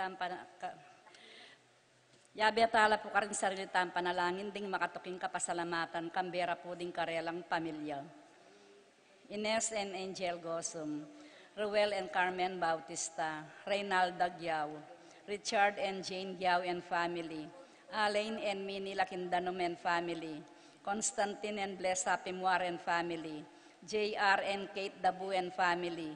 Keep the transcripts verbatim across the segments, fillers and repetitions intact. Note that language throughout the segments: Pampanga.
Tampana-, ka-, yabe tala pu karing sarili tang panalangin ding makatuking kapasalamatan, kambe ra pu ding karelang pamilya. Ines and Angel Gosum, Ruel and Carmen Bautista, Reynalda Giao, Richard and Jane Giao and family, Alain and Minnie Lakindanum and family, Constantine and Blesa Pimuar and family, J R and Kate Dabu and family,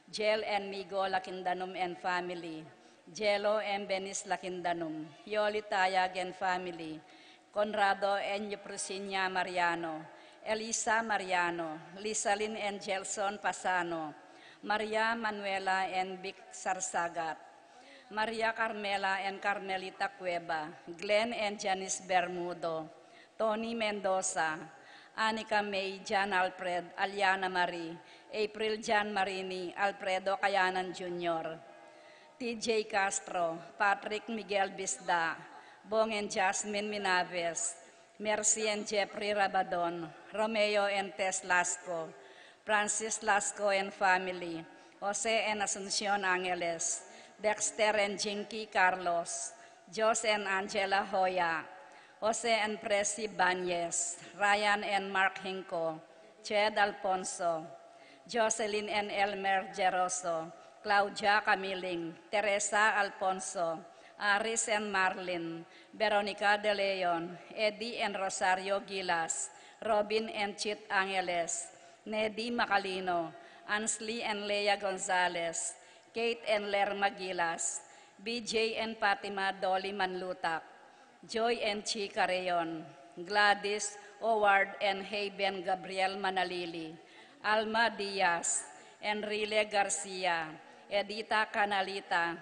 Jel and Migo Lakindanum and family, Jelo and Benis Lakindanum, Yoli Tayag and family, Conrado and Euphrosinia Mariano, Elisa Mariano, Lisalin and Gelson Pasano, Maria Manuela and Vic Sarsagat, Maria Carmela and Carmelita Cueva, Glenn and Janice Bermudo, Tony Mendoza, Anika May, Jan Alfred, Aliana Marie, April Jan Marini, Alfredo Kayanan Junior, T J Castro, Patrick Miguel Bisda, Bong and Jasmine Minaves, Mercy and Jeffrey Rabadon, Romeo and Tess Lasco, Francis Lasco and family, Jose and Asuncion Angeles, Dexter and Jinky Carlos, Jos and Angela Hoya, Jose and Presi Banyes, Ryan and Mark Hinco, Ched Alfonso, Jocelyn and Elmer Geroso, Claudia Camiling, Teresa Alfonso, Aris and Marlin, Veronica De Leon, Eddie and Rosario Gilas, Robin and Chit Angeles, Nedi Macalino, Ansley and Lea Gonzalez, Kate and Lerma Gilas, B J and Fatima Dolly Manlutak, Joy and Chi Carreon, Gladys Howard and Haven Gabriel Manalili, Alma Diaz, Enrile Garcia, Edita Canalita,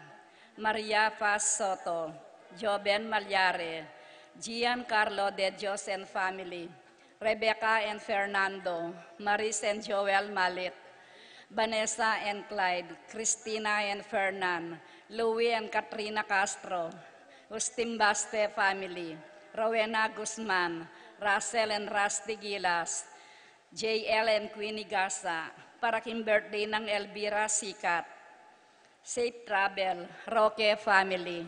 Maria Paz Soto, Joven Malyare, Giancarlo De Dios and family, Rebecca and Fernando, Maris and Joel Malik, Vanessa and Clyde, Christina and Fernan, Louie and Katrina Castro, Justin Baste family, Rowena Guzman, Russell and Rusty Gilas, J L and Queenie Gasa, para king birthday nang Elvira Sikat. Safe travel, Roque family.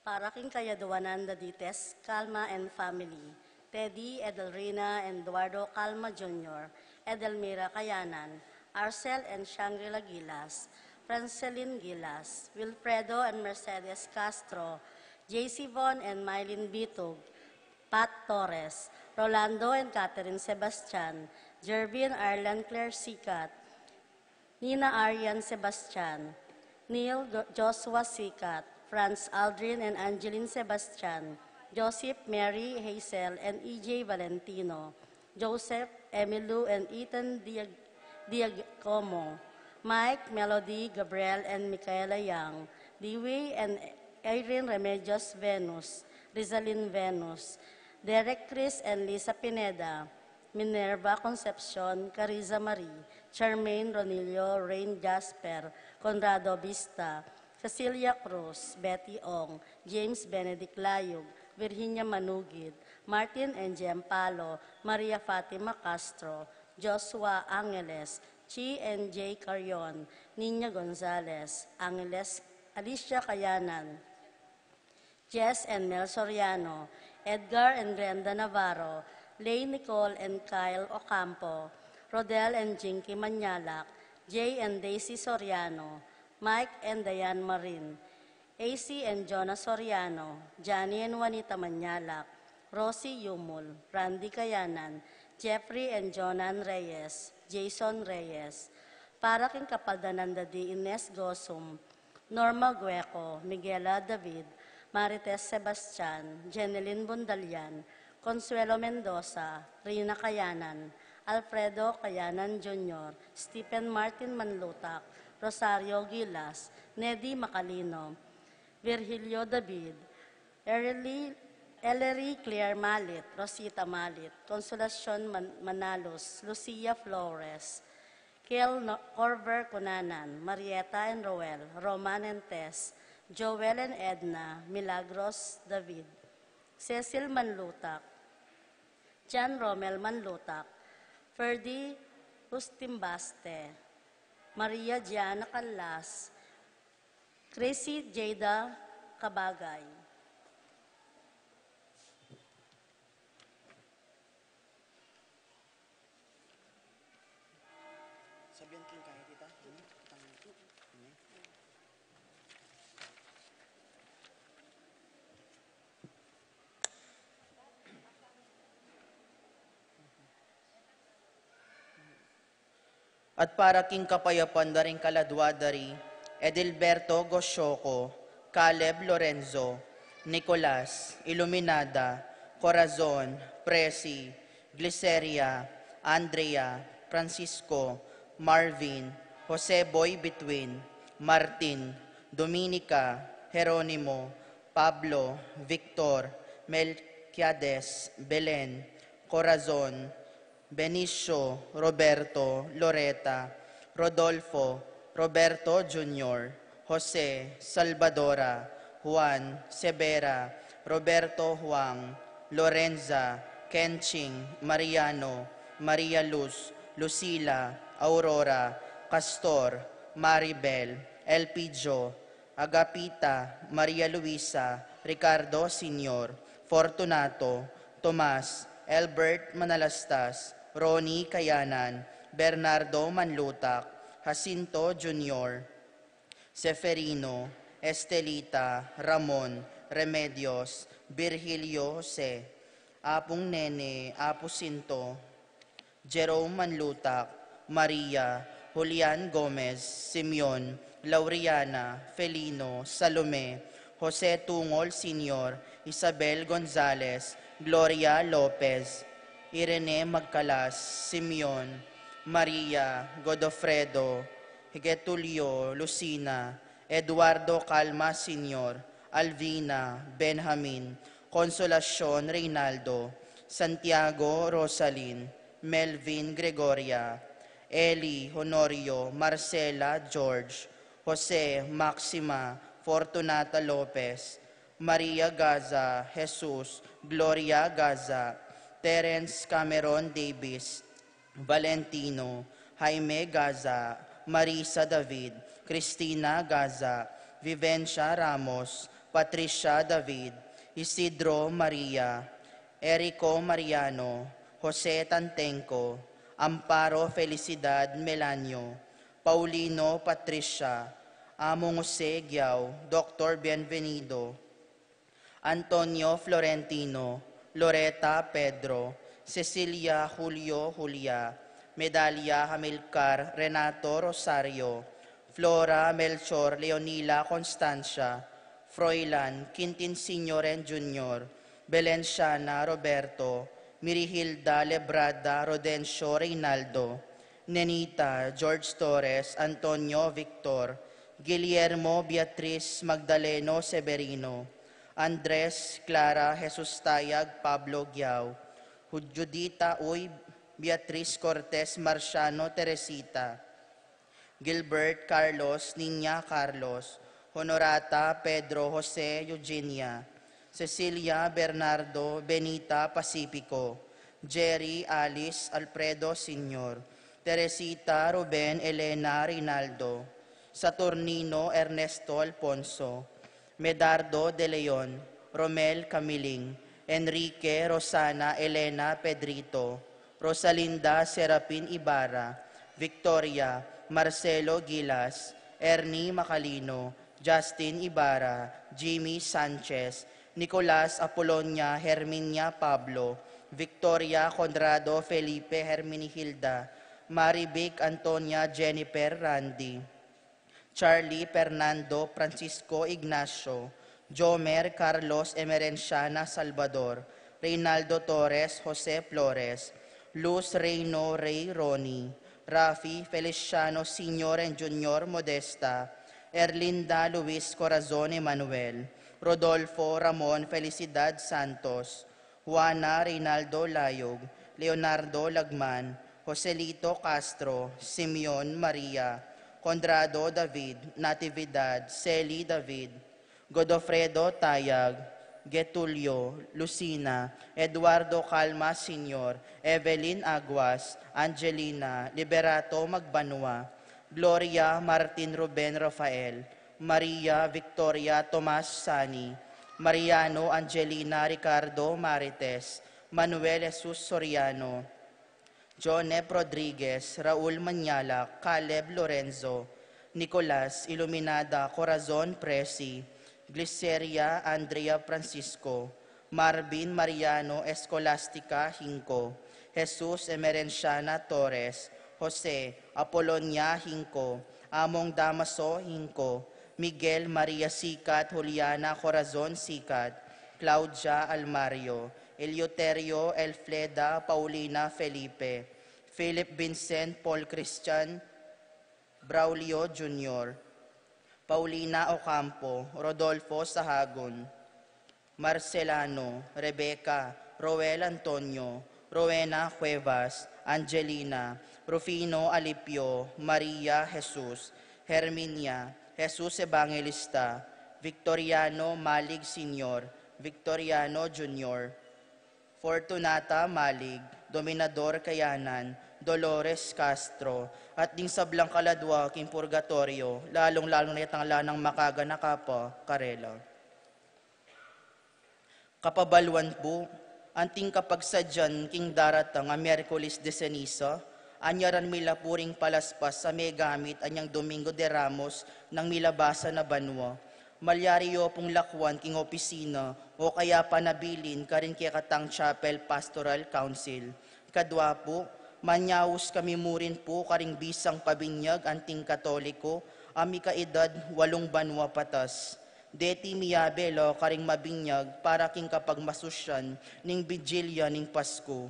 Para king kayadwanan da Dites Calma and family, Teddy, Edelrina, and Eduardo Calma Junior, Edelmira Kayanan, Arcel and Shangri-La Gilas, Francelin Gilas, Wilfredo and Mercedes Castro, J C Von and Mylene Bitug, Pat Torres, Rolando and Catherine Sebastian, Jervin Arlan Claire Sikat, Nina Arian Sebastian, Neil Go-, Joshua Sikat, Franz Aldrin and Angeline Sebastian, Joseph Mary Hazel and E J Valentino, Joseph, Emilu and Ethan Diag-, Diacomo, Mike, Melody, Gabriel and Michaela Young, Dewey and Irene Remedios Venus, Rizalin Venus, Derek Chris and Lisa Pineda, Minerva Concepcion, Cariza Marie, Charmaine Ronilio, Rain Jasper, Conrado Vista, Cecilia Cruz, Betty Ong, James Benedict Layug, Virginia Manugid, Martin and Jem Palo, Maria Fatima Castro, Joshua Angeles, Chi and J Carion, Nina Gonzalez, Angeles, Alicia Kayanan, Jess and Mel Soriano, Edgar and Glenda Navarro, Lay Nicole and Kyle Ocampo, Rodel and Jinky Manyalak, Jay and Daisy Soriano, Mike and Diane Marin, A C and Jonah Soriano, Johnny and Juanita Manyalak, Rosie Yumul, Randy Kayanan, Jeffrey and Jonan Reyes, Jason Reyes. Para king kapaldanan da di Ines Gosum, Norma Gueco, Miguela David, Marites Sebastian, Jenelyn Bundalian, Consuelo Mendoza, Rina Kayanan, Alfredo Kayanan Junior, Stephen Martin Manlutak, Rosario Gilas, Nedi Macalino, Virgilio David, Erly, Ellery Claire Malit, Rosita Malit, Consolacion Man-, Manalos, Lucia Flores, Kel No-, Corver Cunanan, Marieta and Roel, Roman and Tess, Joel and Edna Milagros David, Cecil Manlutak, John Romel Manlutak, Ferdy Ustimbaste, Maria Gianna Callas, Chrissy Jada Cabagay. Sabian king kaya kita, ini, itang, ini. At para king kapayapan da ring kaladwa da ri, Edilberto Gosioco, Caleb Lorenzo, Nicolas, Iluminada, Corazon, Presi, Gliceria, Andrea, Francisco, Marvin, Jose Boy Between, Martin, Dominica, Jeronimo, Pablo, Victor, Melquiades, Belen, Corazon, Benicio, Roberto, Loreta, Rodolfo, Roberto Junior, Jose, Salvadora, Juan, Severa, Roberto, Juan, Lorenza, Kenching, Mariano, Maria Luz, Lucila, Aurora, Castor, Maribel, Elpidio, Agapita, Maria Luisa, Ricardo Senior, Fortunato, Tomas, Elbert Manalastas, Ronnie Kayanan, Bernardo Manlutak, Jacinto Junior, Seferino, Estelita, Ramon, Remedios, Virgilio Jose, Apung Nene, Apu Sinto, Jerome Manlutak, Maria, Julian Gomez, Simeon, Lauriana, Felino, Salome, Jose Tungol Senior, Isabel Gonzalez, Gloria Lopez, Irene Magcalas, Simeon, Maria, Godofredo, Getulio, Lucina, Eduardo Calma Senior, Alvina, Benjamin, Consolacion Reynaldo, Santiago Rosalin, Melvin Gregoria, Eli Honorio, Marcela George, Jose Maxima, Fortunata Lopez, Maria Gaza, Jesus, Gloria Gaza, Terence Cameron Davis, Valentino, Jaime Gaza, Marisa David, Cristina Gaza, Vivencia Ramos, Patricia David, Isidro Maria, Erico Mariano, Jose Tantenco, Amparo Felicidad Melanio, Paulino Patricia, Among Jose Giao, Doctor Bienvenido, Antonio Florentino, Loreta Pedro, Cecilia Julio Julia, Medalia Amilcar Renato Rosario, Flora Melchor Leonila Constancia, Froilan Quintin Senior and Junior, Belenciana Roberto, Mirihilda Lebrada Rodencio Reynaldo, Nenita George Torres Antonio Victor, Guillermo Beatriz Magdaleno Severino, Andres Clara Jesus Tayag Pablo Giao, Judita Uy Beatriz Cortez Marciano Teresita, Gilbert Carlos Niña Carlos, Honorata Pedro Jose Eugenia, Cecilia Bernardo Benita Pacifico, Jerry Alice Alfredo Senior, Teresita Ruben Elena Rinaldo, Saturnino Ernesto Alfonso, Medardo de Leon, Romel Camiling, Enrique Rosana Elena Pedrito, Rosalinda Serapin Ibarra, Victoria, Marcelo Gilas, Ernie Macalino, Justin Ibarra, Jimmy Sanchez, Nicolas Apolonia Herminia Pablo, Victoria Conrado Felipe Herminihilda, Marivic Antonia Jennifer Randy, Charlie Fernando Francisco Ignacio, Jomer Carlos Emerenciana Salvador, Reynaldo Torres Jose Flores, Luz Reino Rey Ronnie, Rafi Feliciano Senior and Junior Modesta, Erlinda Luis Corazon Emanuel, Rodolfo Ramon Felicidad Santos, Juana Reynaldo Layog, Leonardo Lagman, Joselito Castro, Simeon Maria, Conrado David, Natividad, Celi David, Godofredo Tayag, Getulio, Lucina, Eduardo Calma Senior, Evelyn Aguas, Angelina, Liberato Magbanua, Gloria Martin Ruben Rafael, Maria Victoria Tomas Sani, Mariano Angelina Ricardo Marites, Manuel Jesus Soriano, Jonep Rodriguez, Raul Manyalak, Caleb Lorenzo, Nicolas Iluminada Corazon Presi, Gliceria Andrea Francisco, Marvin Mariano Escolastica Hinco, Jesus Emerenciana Torres, Jose Apolonia Hinco, Among Damaso Hinco, Miguel Maria Sikat, Juliana Corazon Sikat, Claudia Almario, Eleuterio Elfleda, Paulina Felipe, Philip Vincent, Paul Christian, Braulio Junior, Paulina Ocampo, Rodolfo Sahagun, Marcelano, Rebecca, Roel Antonio, Rowena Cuevas, Angelina, Rufino Alipio, Maria Jesus, Herminia, Jesus Evangelista, Victoriano Malig Senior, Victoriano Junior, Fortunata Malig, Dominador Kayanan, Dolores Castro, at ding sablang kaladwa king purgatorio, lalung-lalu na itang ala nang makaganaka pa karela. Kapabaluan pu, anting kapagsadyan king daratang a Miyerkules de Ceniza, anyaran mi la pu ring palaspas a megamit anyang Domingo de Ramos nang milabasan a banua. Malyari yu pung lakuan king opisina o kaya panabilin karin kekatang Chapel Pastoral Council. Kadwa pu, manyaus kami murin pu karing bisang pabinyag anting Katoliko a mikaedad walung banua patas. Deti miyabe la karing mabinyag para king kapagmasusyan ning Bijilya ning Pasku.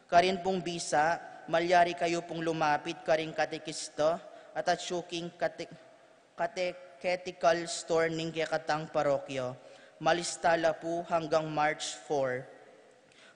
Karin pung bisa, malyari kayu pung lumapit karing katekista at atsu king kate-, catechetical store ning kekatang parokya. Malista la pu hanggang March four.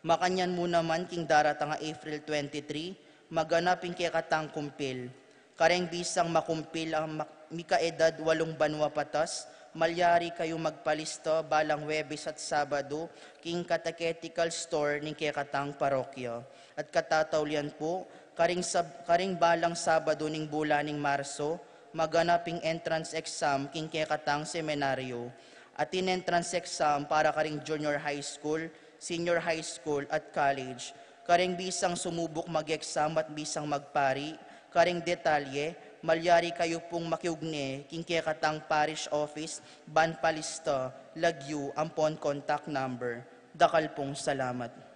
Makanyan mu naman king daratang a April twenty-three, maganap ing kekatang kumpil. Kareng bisang makumpil a mak-, mikaedad walung banua patas, malyari kayu magpalista balang Huwebes at Sabadu king catechetical store ning kekatang parokya. At katataulian pu, karing sab-, karing balang Sabadu ning bulan ning Marso, maganap ing entrance exam king kekatang seminaryo. Atin entrance exam para karing junior high school, senior high school, at college. Karing bisang sumubuk mag-exam at bisang magpari, karing detalye, malyari kayu pung makiugne king kekatang parish office ban palista, lagyu ampon contact number. Dakal pung salamat.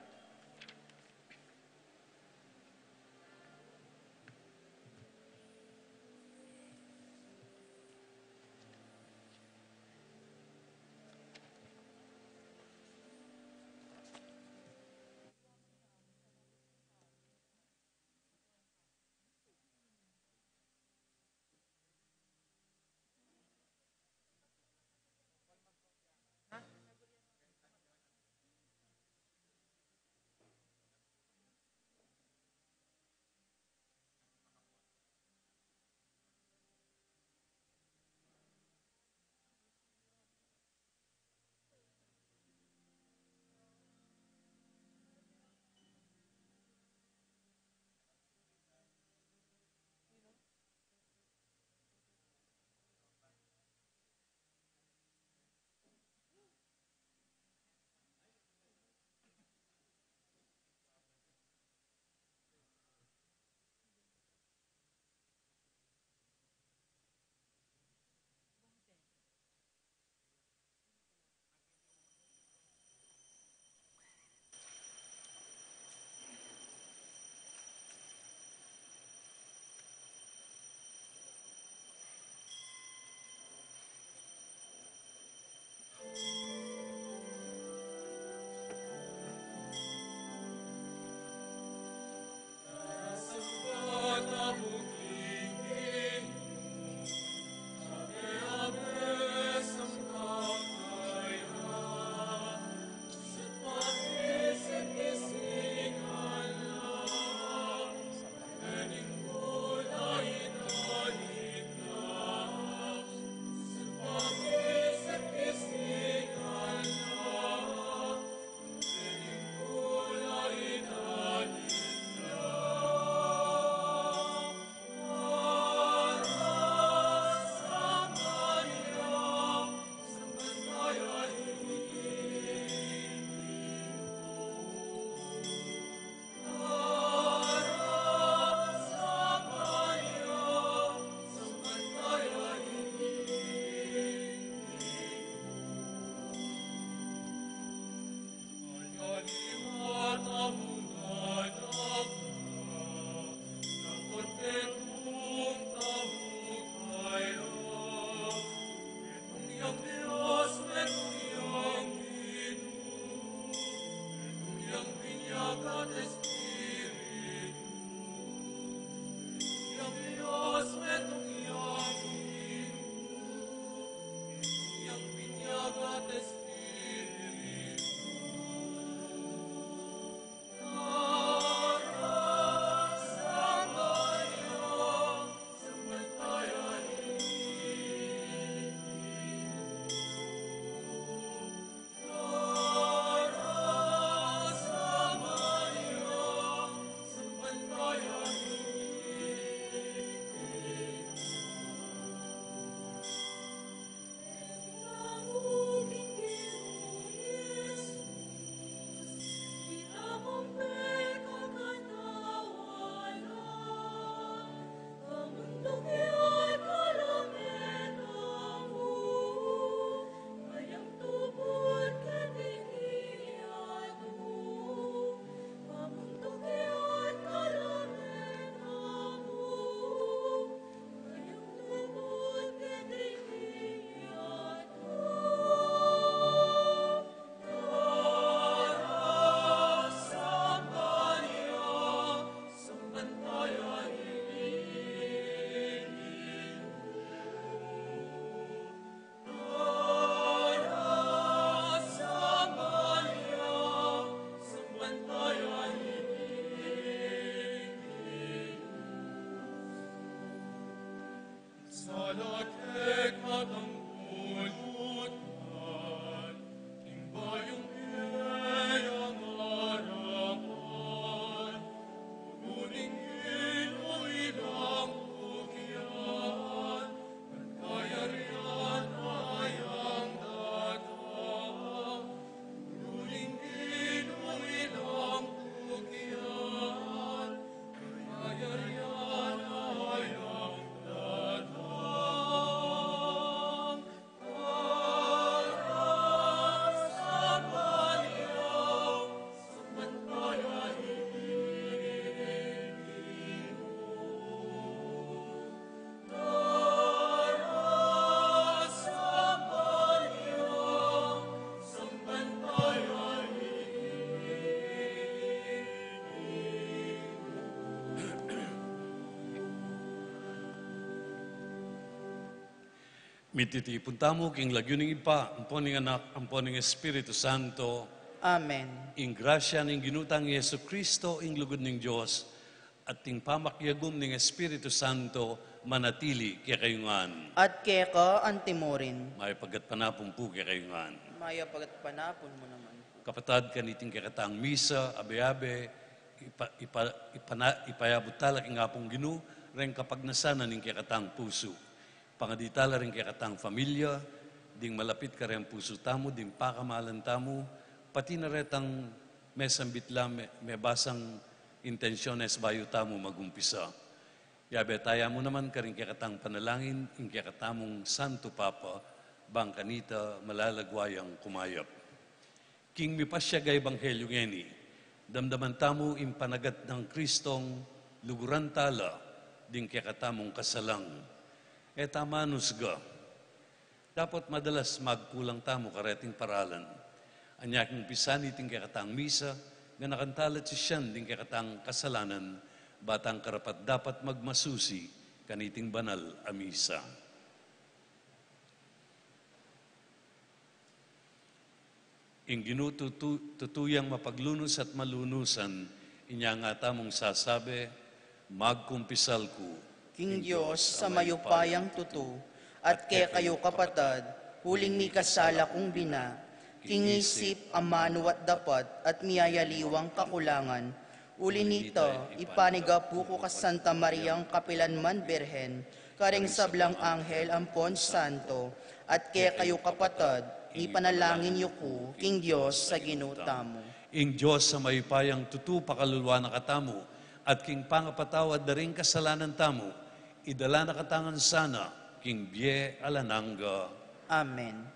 Mititipun tamu king lagyu ning Ibpa, ampo ning Anak, ampo ning Espiritu Santo. Amen. Ing grasya ning Ginu tang Jesucristo, ing lugud ning Dios, at ing pamakiagum ning Espiritu Santo manatili kekayu ngan. At keka antimurin. Mayap a gatpanapun pu kekayu ngan. Mayap a gatpanapun mu naman. Kapatad, kaniting kekatang misa abe-abe, ipa, ipa, ipana, ipayabut tala king Apung Ginu reng kapagnasan na ning kekatang pusu. Pangadi tala ring kekatang familia, ding malapit kareng pusu tamu, ding pakamalan tamu, pati na retang mesambit la, me, mebasang intensyones bayu tamu magumpisa. Yabe taya mu naman karing kekatang panalangin ing kekatamung Santo Papa, bang kanita malalagwa yang kumayap. King mipasyag a ebanghelyu ngeni, damdaman tamu ing panagat nang Kristong luguran tala ding kekatamung kasalang. E ta manusga. Dapot madalas magkulang tamu kareting paralan. Anya king umpisa niting kekatang misa, ganakan tala sisian ding kekatang kasalanan, ba tang karapat-dapat magmasusi kaniting banal a misa. Ing Ginu tutu, tutu yang mapaglunus at malunusan, inya nga tamung sasabi, magkumpisal ku king Dios a mayupayang tutu, at kekayu kapatad, uling mikasala kung bina, king isip, amanu at dapat, at miyayaliwang kakulangan, uli nita, ipanigapu ku kang Santa Mariang kapilanman Birhen, karing sablang anghel ampon santo, at kekayu kapatad, ipanalangin yu ku king Dios a Ginu tamu. Ing Dios a mayupayang tutu pakaluluan na katamu, at king pangapatawad da ring kasalanan tamu, idala na katamu ngan sana king bie alang angga. Amen.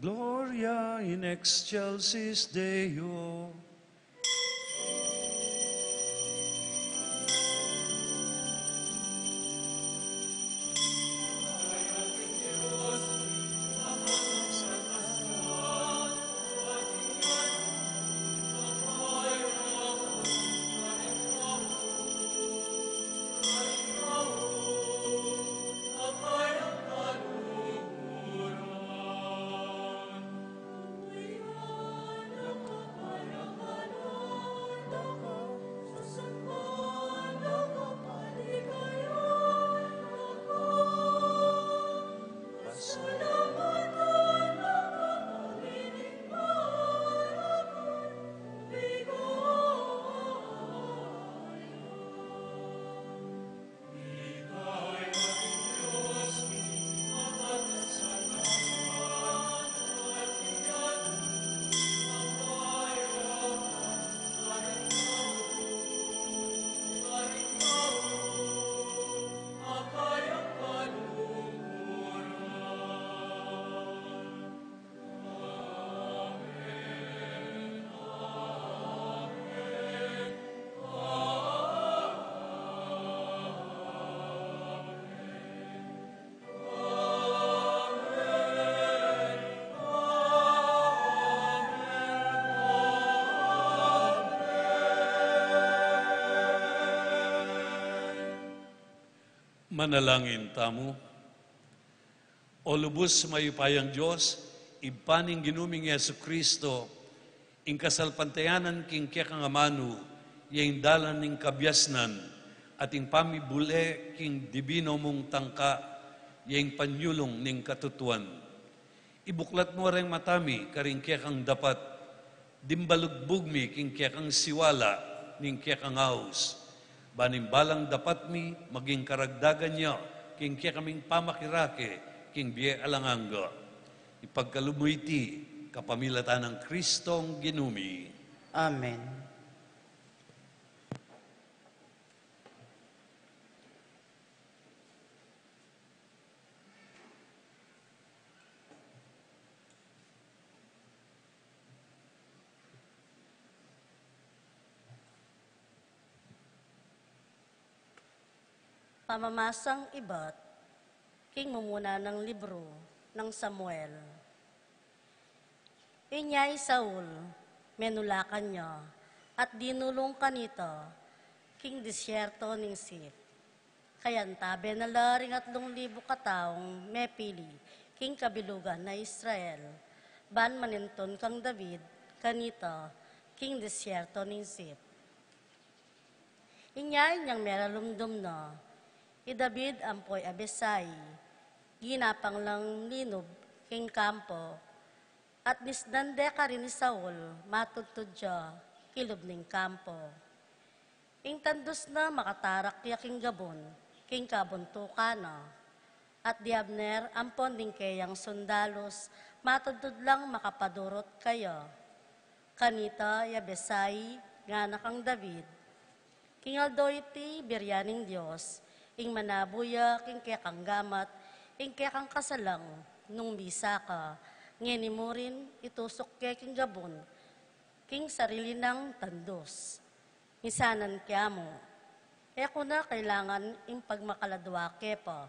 Gloria in excelsis Deo. Manalangin tamu. O lubus mayupayang Dios, Ibpa ning Ginu ming Jesucristo, ing kasalpantayanan king kekang amanu, ya ing dalan ning kabiasnan, at ing pamibule king dibino mung tangka, ya ing panyulung ning katutuan. Ibuklat mu reng mata mi karing kekang dapat, dimbalugbug mi king kekang siwala ning kekang aus. Ban ing balang dapat mi maging karagdagan ya king kekaming pamakirake king bie alang angga. Ipagkalub mu iti kapamilatan nang Kristong Ginu mi. Amen. Pamamasang ibat king mumuna nang libru nang Samuel. Inya i Saul, menulakan ya, at dinulung kanita king disyerto ning Sif. Kayantabe na la ring atlung libu kataung mepili king kabilugan na Israel, ban manintun kang David kanita king disyerto ning Sif. Inya inyang meralumdum na, i David ampo i Abisai, ginapang lang linub king kampo, at nisnan de karin i Saul matudtud ya kilub ning kampo. Ing tandus na makatarak ya king gabun, king kabuntukan na. At di Abner ampon ding keyang sundalus matudtud lang makapadurut kaya. Kanita i Abisai, ngana kang David, "King aldo iti, biryan ning Dios, ing manabu ya king kekang gamat, ing kekang kasalang, nung bisa ka, ngeni mu rin itusuk ke king gabun, king sarili nang tandus. Misanan ke mu, e ku na kailangan ing pagmakaladua ke pa."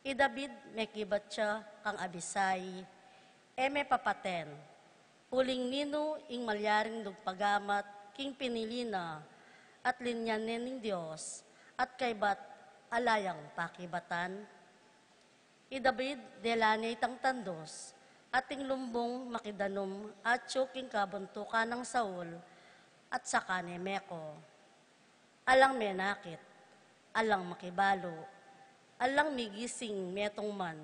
I David mekibat ya kang Abisai, e me papaten, uling ninu ing malyaring dugpagamat king pinili na, at linyan ne ning Dios, at kaybat ala yang pakibatan? I David, dela ne itang tandus, at ing lumbung makidanum atyu king kabuntukan nang Saul, at saka ne meko. Alang menakit, alang makibalu, alang migising metung man,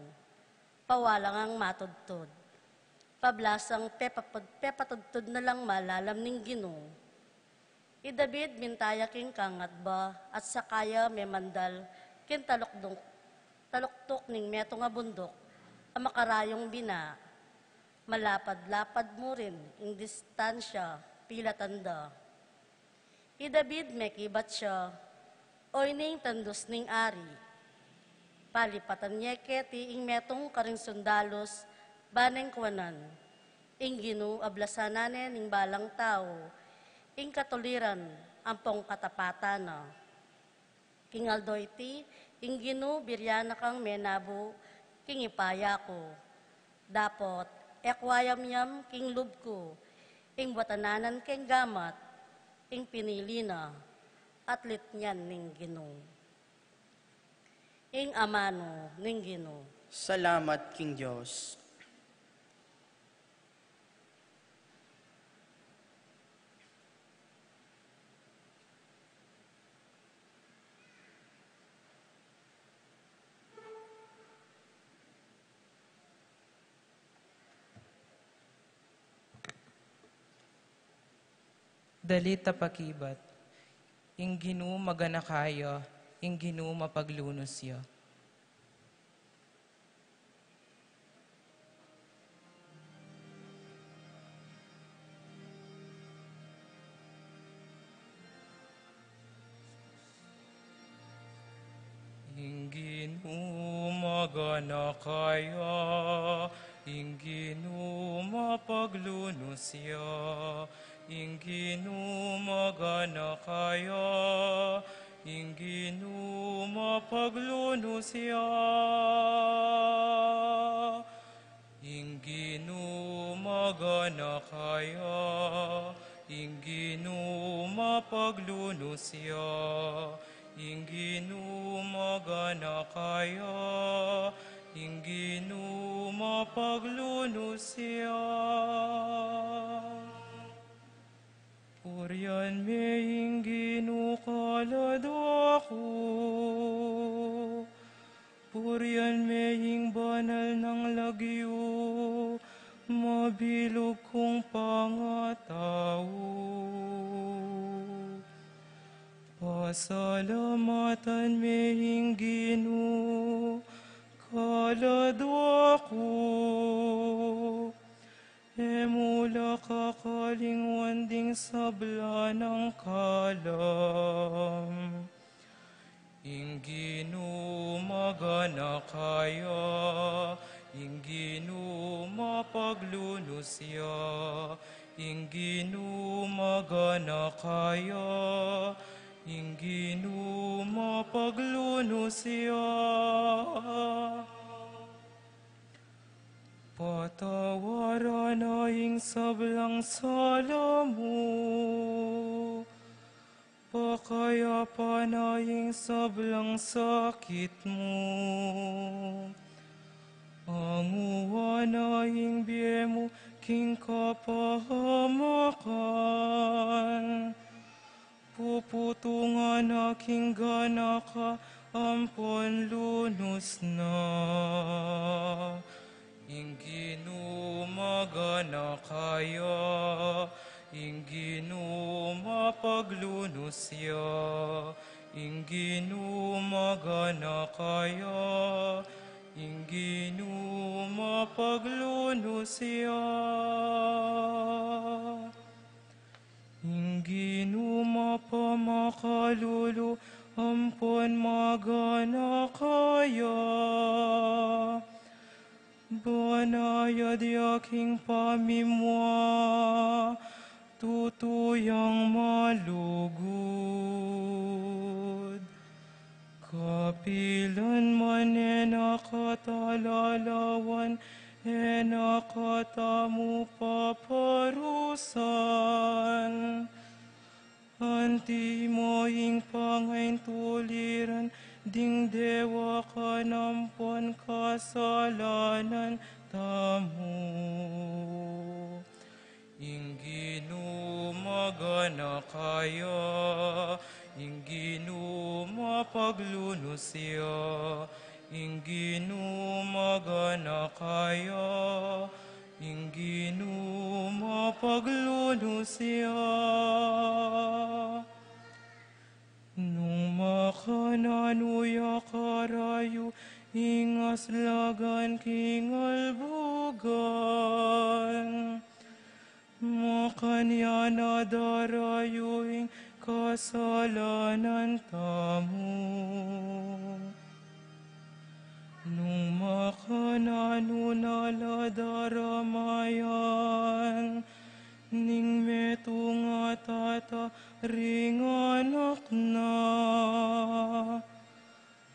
pawalang ang matudtud. Pablasang pepapud-, pepatudtud na lang malalam ning Ginu. I David minta ya king kangatba, at saka ya memandal king talukduk-, taluktuk ning metung a bunduk a makarayung bina. Malapad-lapad mu rin ing distansya, pilatan da. I David mekibat ya, "Oyni ing tandus ning ari." Palipatan ye keti ing metung karing sundalus, ba neng kuanan, "Ing Ginu ablasan na ne ning balang tau ing katuliran ampong katapatan na. King aldo iti, ing Ginu biryan na kang menabu king ipaya ku. Dapot, e ku ayamyam king lub ku ing buatan anan keng gamat, ing pinili na, at litnyan ning Ginu." Ing amanu ning Ginu. Salamat king Dios. Dalit a pakibat. Ing Ginu maganaka ya, ing Ginu mapaglunus ya. Ing Ginu maganaka ya, ing Ginu mapaglunus ya, ing Ginu maganaka ya, ing Ginu mapaglunus ya. Ing Ginu maganaka ya, ing Ginu mapaglunus ya, Ing Ginu maganaka ya, ing Ginu mapaglunus ya. Purian me ing Ginu, kaladua ku. Purian me ing banal nang lagyu, mabilug kung pangatau. Pasalamatan me ing Ginu, kaladua ku. E mu la kakalingwan ding sabla nang kalam. Ing Ginu maganaka ya, ing Ginu mapaglunus ya, ing Ginu maganaka ya, ing Ginu mapaglunus ya. Patawaran na ing sablang sala mu, pakayapan na ing sablang sakit mu, anguan na ing bie mu king kapahamakan. Puputungan na king ganaka ampon lunus na. Ing Ginu maganaka ya, ing Ginu mapaglunus ya, ing Ginu maganaka ya, ing Ginu mapaglunus ya. Ing Ginu mapamakalulu ampon maganaka ya. Banayad ya king pamimua, tutu yang malugud. Kapilan man e na katalalawan, e na katamu paparusan. Antimo ing pangaintuliran ding dewakan ampon kasalanan tamu. Ing Ginu maganaka ya, ing Ginu mapaglunus ya, ing Ginu maganaka ya, ing Ginu mapaglunus ya. Nung makananu ya karayu ing aslagan king albugan, makanyan na darayu ing kasalanan tamu. Nung makananu na la daramayan ning metung a tata ring anak na,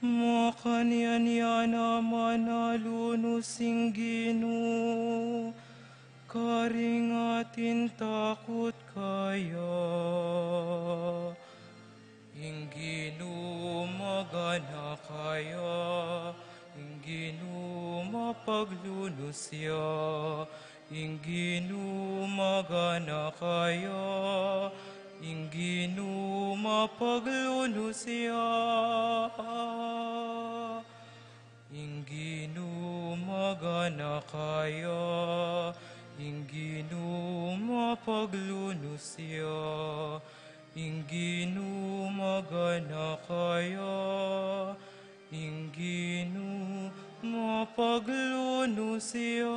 makanyan ya naman a lunus ing Ginu, karing atin takut kaya. Ing Ginu maganaka ya, ing Ginu mapaglunus ya, ing Ginu maganaka ya, ing Ginu mapaglunus ya. Ing Ginu maganaka ya, ing Ginu mapaglunus ya, ing Ginu maganaka ya, ing Ginu mapaglunus ya.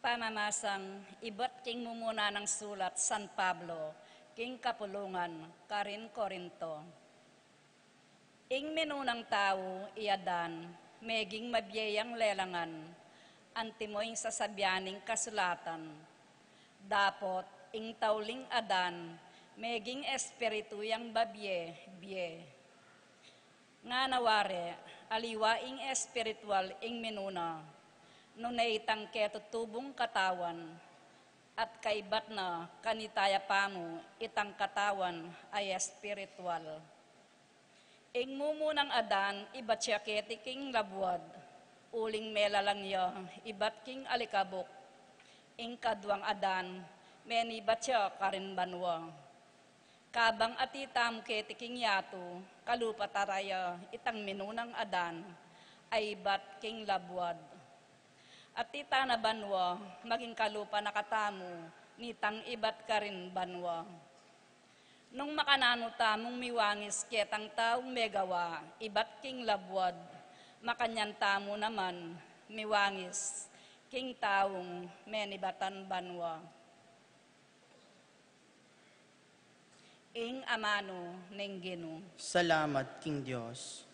Pamamasang ibat king mumuna nang sulat San Pablo king kapulungan karin Corinto. Ing minunang tau i Adan, meging mabie yang lelangan, antimo ing sasabian ning kasulatan. Dapot ing tauling Adan, meging espiritu yang babie-bie. Ngana wari, aliwa ing espiritual ing minuna, nune itang ketutubung katawan, at kaibat na kanita ya pamu itang katawan a espiritual. Ing mumunang Adan ibat ya keti king labuad, uling melalang ya ibat king alikabuk. Ing kaduang Adan menibat ya karin banua. Kabang atiu tamu keti king yatu, kalupa tara ya itang minunang Adan a ibat king labuad. Atiu tana banua, maging kalupa na katamu nitang ibat karin banua. Nung makananu tamung miwangis ketang taung megawa ibat king labuad, makanyan tamu naman miwangis king taung menibatan banua. Ing amanu ning Ginu. Salamat king Dios.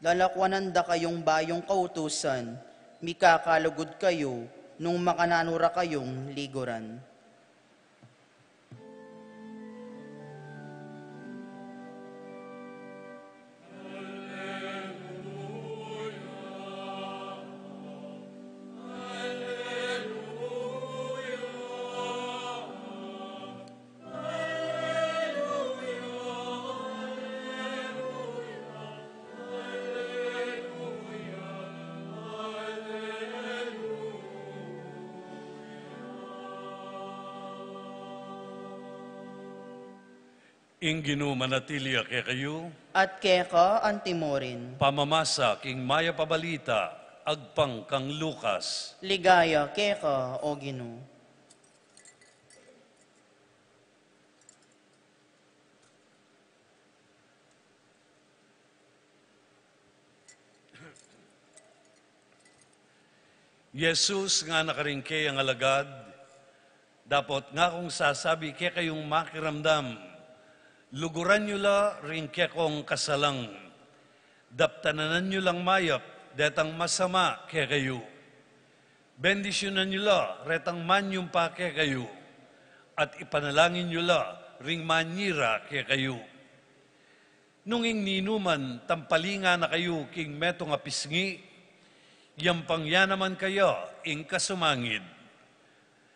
Lalakuanan da kayung bayung kautusan, mikakalugud kayu nung makananu ra kayung liguran. Ing Ginu manatili ya kekayu. At keka antimurin. Pamamasa king mayap a balita agpang kang Lucas. Ligaya keka, O Ginu. Jesus ngana karing keyang alagad, dapot ngakung sasabi kekayung makiramdam, luguran yu la ring kekong kasalang, daptanan yu lang mayap detang masama kekayu. Bendisyunan yu la retang manyumpa kekayu, at ipanalangin yu la ring manyira kekayu. Nung ing ninuman tampalingan na kayu king metung a pisngi, yampang ya naman kaya ing kasumangid.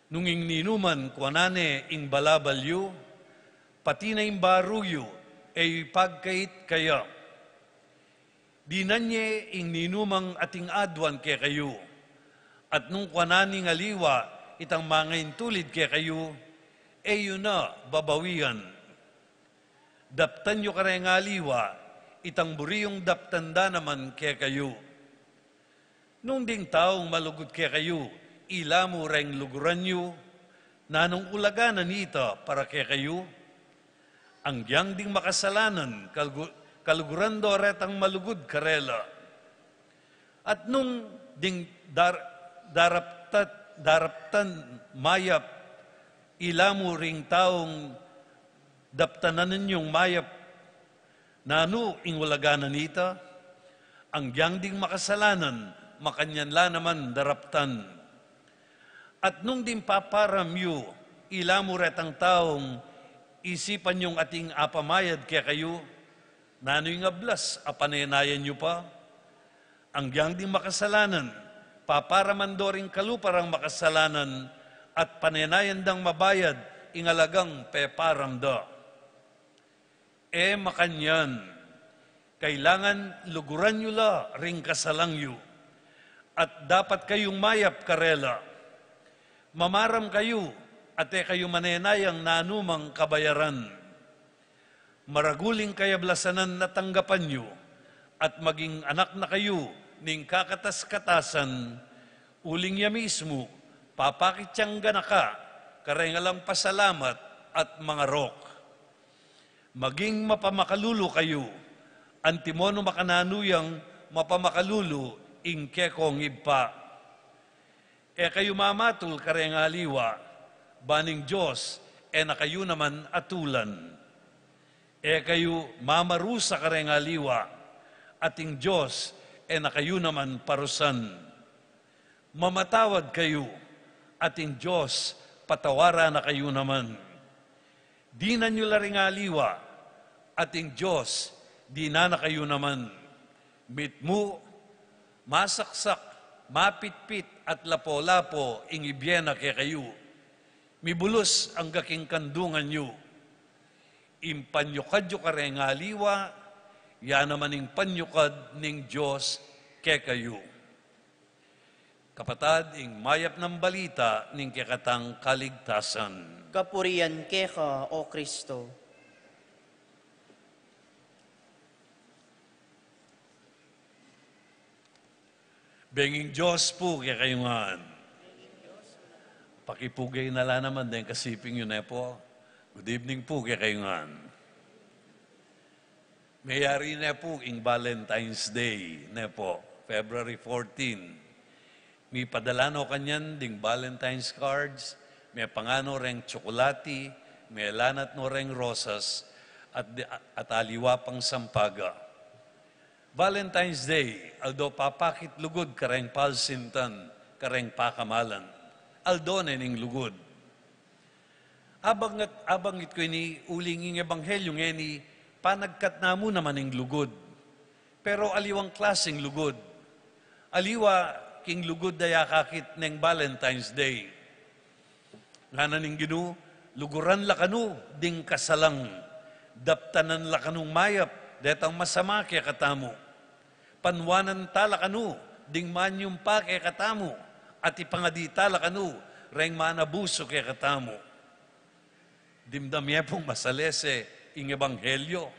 Nung ing ninuman kuanan ne ing balabal yu, pati na ing baru yu, e yu ipagkait kaya. Dinan ye ing ninumang ating aduan kekayu. At nung kuanan ning aliwa itang mangaintulid kekayu, e yu na babawian. Daptan yu kareng aliwa itang buri yung daptan da naman kekayu. Nung ding taung malugud kekayu ilamu reng luguran yu, nanung ulaga na nita para kekayu? Anggyang ding makasalanan kalugu-, kaluguran do retang malugud karela. At nung ding dar-, daraptat-, daraptan mayap ilamu ring taung daptanan yung mayap, nanu ing ulaga na nita? Anggyang ding makasalanan, makanyan la naman daraptan. At nung ding paparam yu ilamu retang taung isipan yung ating apamayad kekayu, nanu ing ablas a panenayan yu pa? Anggyang ding makasalanan, paparaman do ring kalupa rang makasalanan, at panenayan dang mabayad ing alagang peparam da. E makanyan, kailangan luguran yu la ring kasalang yu. at dapat kayung mayap karela. Mamaram kayu, at e kayu manenayang nanumang kabayaran. Maragul ing kayablasanan na tanggapan yu, at maging anak na kayu ning kakatas-katasan, uling ya mismu, papakit yang ganaka, kareng alang pasalamat at mangarok. Maging mapamakalulu kayu, antimo nu makananu yang mapamakalulu ing kekong Ibpa. E kayu mamatul kareng aliwa, ba ning Dios e na kayu naman atulan. E kayu mamarusa kareng aliwa, at ing Dios e na kayu naman parusan. Mamatawad kayu, at ing Dios patawaran na kayu naman. Dinan yu la ring aliwa, at ing Dios dinan na kayu naman. Mitmu, masaksak, mapitpit, at lapo-lapo ing ibie na kekayu. Mibulus angga king kandungan yu. Ing panyukad yu kareng aliwa, ya naman ing panyukad ning Dios kekayu. Kapatad, ing mayap nang balita ning kekatang kaligtasan. Kapurian keka, O Kristo. Benging Dios pu kekayu ngan. Pakipugay na la naman deng kasiping yu, ne pu. Good evening pu kekayu ngan. Meyari ne pu ing Valentine's Day, ne pu, February fourteen. Mipadala no kanyan ding Valentine's cards, mepanganu reng tsokolati, melanat no reng rosas, at, di, at aliwa pang sampaga. Valentine's Day, aldo papakit lugud kareng palsintan, kareng pakamalan. Aldo ne ning lugud. Abang-, abanggit ku ini uling ing ebanghelyu ngeni, panagkat na mu naman ing lugud. Pero aliwang klasing lugud. Aliwa king lugud a akakit neng Valentine's Day. Ngana ning Ginu, luguran la kanu ding kasalang, daptanan la kanung mayap detang masama kekatamu. Panuanan ta la kanu ding manyumpa kekatamu, at ipangadi ta la kanu reng manabusu kekatamu. Dimdam ye pung masalese ing ebanghelyo.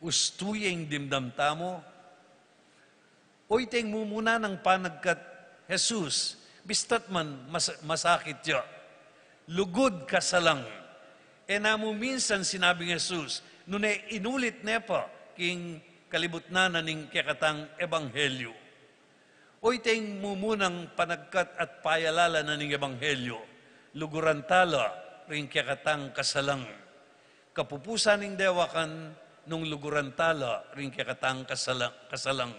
Ustu ye ing dimdam tamu. O iteng mumuna nang panagkat Jesus, bista't man mas-, masakit ya. Lugud kasalang. E na mu minsan sinabing Jesus, nune inulit ne pa king kalibutnan na ning kekatang ebanghelyu. O iteng mumunang panagkat at payalala na ning ebanghelyu, luguran ta la ring kekatang kasalang. Kapupusan ning dewakan nung luguran ta la ring kekatang kasala-, kasalang.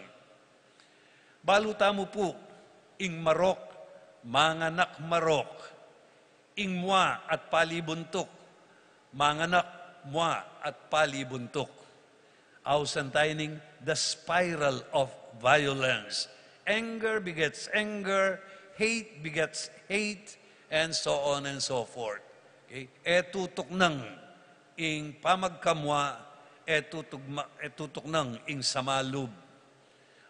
Balu tamu pu, ing marok, manganak marok. Ing mua at pali buntuk, manganak mua at pali buntuk. Ausan tayu ning the spiral of violence. Anger begets anger, hate begets hate, and so on and so forth. Okay? E tutuknang ing pamagkamua, e tutugma-, e tutuknang ing sama lub.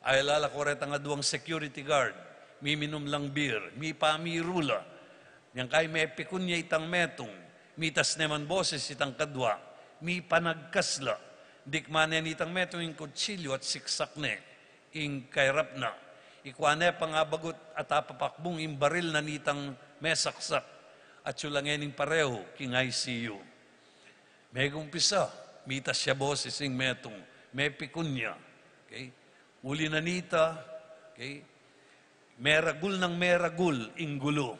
Ay, alala ku retang aduang security guard, miminum lang beer, mipamiru la. Nyang kai mepikun ya itang metung, mitas ne man boses itang kadua, mipanagkas la. Dikman ne nitang metung ing kutsilyu at siksak ne ing kairap na. Ikua ne pang abagut at apapakbung ing baril na nitang mesaksak. At sulangin ing pareu king I C U. Megumpisa, mitas ya boses ing metung, mepikun ya. Okay? Uli na nita, okay? Meragul nang meragul ing gulu.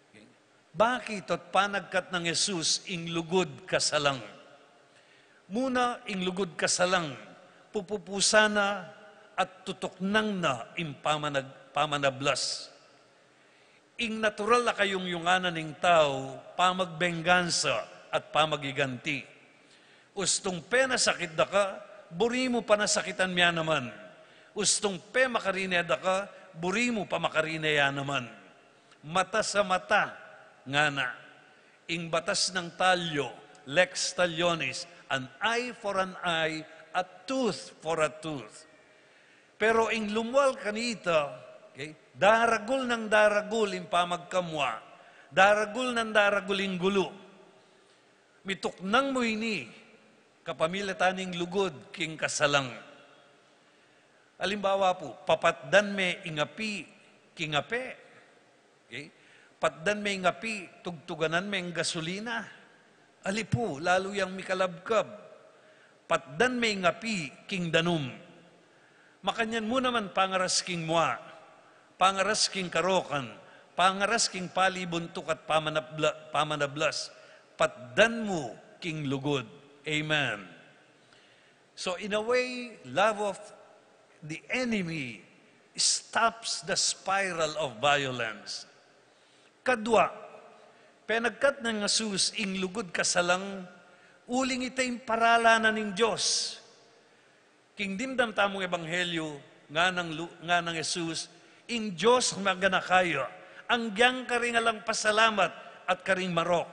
Okay? Bakit? At panagkat nang Jesus ing lugud kasalang. Muna ing lugud kasalang, pupupusan na at tutuknang na ing pamanag-, pamanablas. Ing natural a kayungyungan na ning tau, pamagbenggansa at pamagiganti. Ustung penasakit da ka, buri mu panasakitan me ya naman. Ustung pemakarine da ka, buri mu pamakarine ya naman. Mata sa mata, ngana. Ing batas nang talyo, lex talionis, an eye for an eye, a tooth for a tooth. Pero ing lumwal kanita, okay, daragul nang daragul ing pamagkamwa, daragul nang daragul ing gulu. Mituknang mu ini kapamilatan ning lugud king kasalang. Alimbawa pu, papatdan me ing api king ape. Okay? Patdan me ing api, tugtuganan me ing gasolina. Ali pu, lalu yang mikalabkab. Patdan me ing api king danum. Makanyan mu naman pangaras king mua, pangaras king karokan, pangaras king palibuntuk at pamanabla-, pamanablas, patdan mu king lugud. Amen. So, in a way, love of the enemy stops the spiral of violence. Kadua, penagkat nang Jesus ing lugud kasalang uling ita ing paralanan ning Dios. King dimdam tamung ebanghelyo, nganang Lu-, nganang Jesus, ing Dios maganaka ya, anggiyang karing alang pasalamat at karing marok.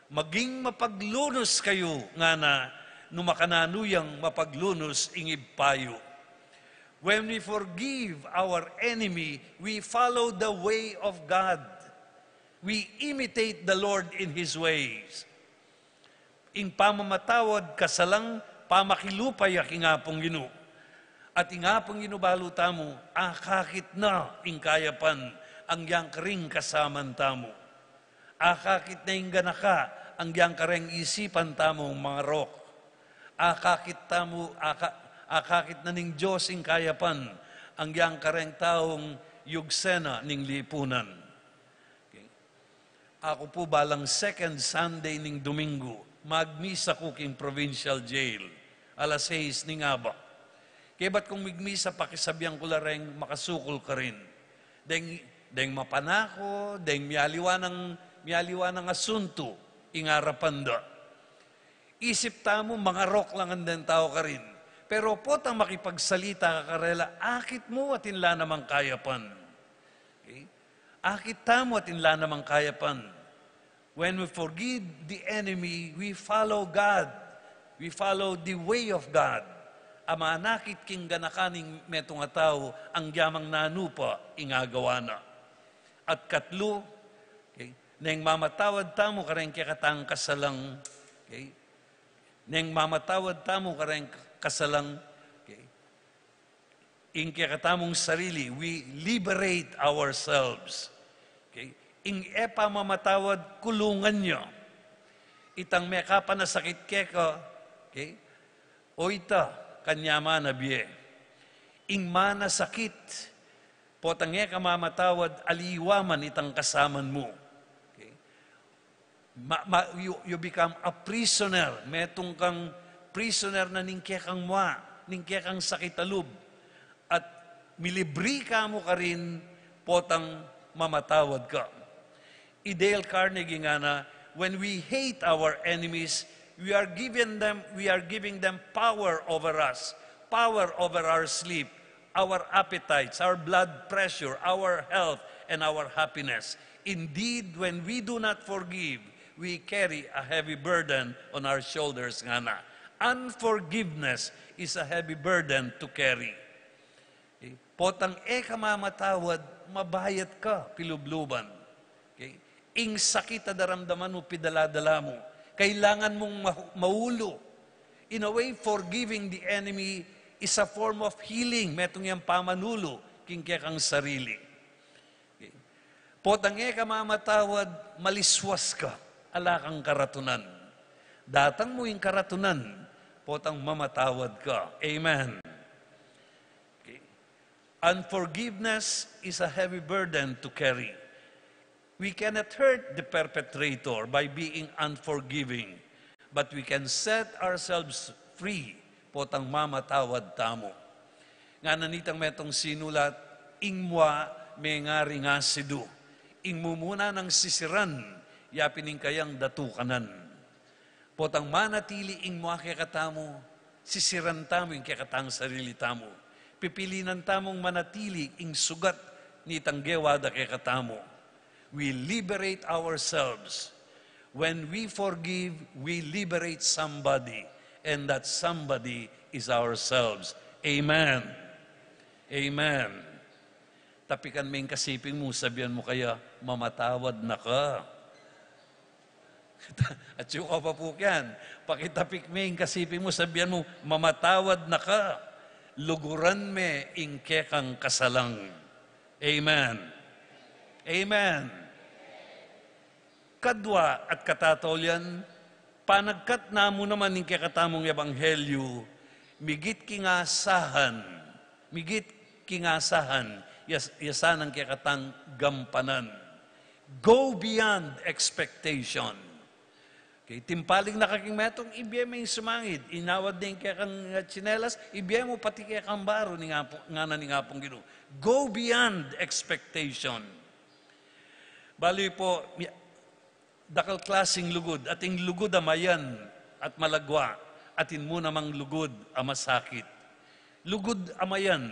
Maging mapaglunus kayu, ngana, nu makananu yang mapaglunus ing Ibpa yu. When we forgive our enemy, we follow the way of God. We imitate the Lord in His ways. Ing pamamatawad kasalang pamakilupa ya king Apung Ginu. At ing Apung Ginu balu tamu, akakit na ing kayapan, anggiyang karing kasaman tamu. Akakit na ing ganaka, anggiyang kareng isipan tamung mangarok. Akakit tamu, aka-, akakit na ning Dios ing kayapan, anggiyang kareng taung yugse na ning lipunan. Okay. Aku pu balang second Sunday ning Domingo, magmisa ku king provincial jail, alas sais ning abak. Kaybat kung migmisa, pakisabian ku la reng makasukul karin. Deng, deng mapanaku, deng mialiwa nang, mialiwa nang asuntu, ing arapan da. Isip tamu, mangarok la ngan deng tau karin. Pero potang makipagsalita ka karela, akit mu atin la namang kayapan. Okay? Akit tamu atin la namang kayapan. When we forgive the enemy, we follow God. We follow the way of God. Amanakit king ganaka ning metung a tau, anggiyang nanu pa ing agawa na. At katlu, okay, neng mamatawad tamu kareng kekatang kasalang, okay, neng mamatawad tamu kareng kasalang, okay, ing kekatamung sarili, we liberate ourselves. Okay? Ing e pamamatawad, kulungan ya. Itang mekapanasakit keka, okay? O ita, kanya man a bie. Ing manasakit, potang e ka mamatawad, aliwa man itang kasaman mu. Okay? Ma-, ma-, you, you become a prisoner. Metung kang prisoner na ning kekang mua, ning kekang sakit a lub. At milibri ka mu karin, potang mamatawad ka. I Dale Carnegie ngana, "When we hate our enemies, we are giving them, we are giving them power over us, power over our sleep, our appetites, our blood pressure, our health, and our happiness. Indeed, when we do not forgive, we carry a heavy burden on our shoulders," ngana. Unforgiveness is a heavy burden to carry. Okay? Potang e ka mamatawad, mabayat ka pilubluban. Okay? Ing sakit a daramdaman mu, pidala-dala mu, kailangan mung ma-, maulu. In a way, forgiving the enemy is a form of healing. Metung yang pamanulu king kekang sarili. Okay? Potang e ka mamatawad, maliswas ka, ala kang karatunan. Datang mu ing karatunan, potang mamatawad ka. Amen. Okay. Unforgiveness is a heavy burden to carry. We cannot hurt the perpetrator by being unforgiving, but we can set ourselves free, potang mamatawad tamu. Ngana nitang metung sinulat, ing mua mengaring asidu, ing mumuna nang sisiran, yapin ing kayang datukanan. Potang manatili ing mua kekatamu, sisiran tamu ing kekatang sarili tamu. Pipilinan tamung manatili ing sugat nitang gewa da kekatamu. We liberate ourselves. When we forgive, we liberate somebody, and that somebody is ourselves. Amen. Amen. Tapikan me ing kasiping mu, sabian mu kaya, "Mamatawad na ka." At yuka pa pu kiyan, pakitapik me ing kasiping mu, sabian mu, "Mamatawad na ka. Luguran me ing kekang kasalang." Amen. Amen. Kadwa at katataulian, panagkat na mu naman ing kekatamung ebanghelyu, migit king asahan, migit king asahan, ya, ya sanang kekatang gampanan. Go beyond expectation. Okay, timpaling na ka king metung, ibie me ing sumangid, inawad ne ing kekang, uh, tsinelas, ibie mu pati kekang baru, ning Apu, ngana ning Apung Ginu. Go beyond expectation. Bali pu, mi-, dakal klasing lugud, ating lugud a mayan at malagwa, atin mu namang lugud a masakit. Lugud a mayan,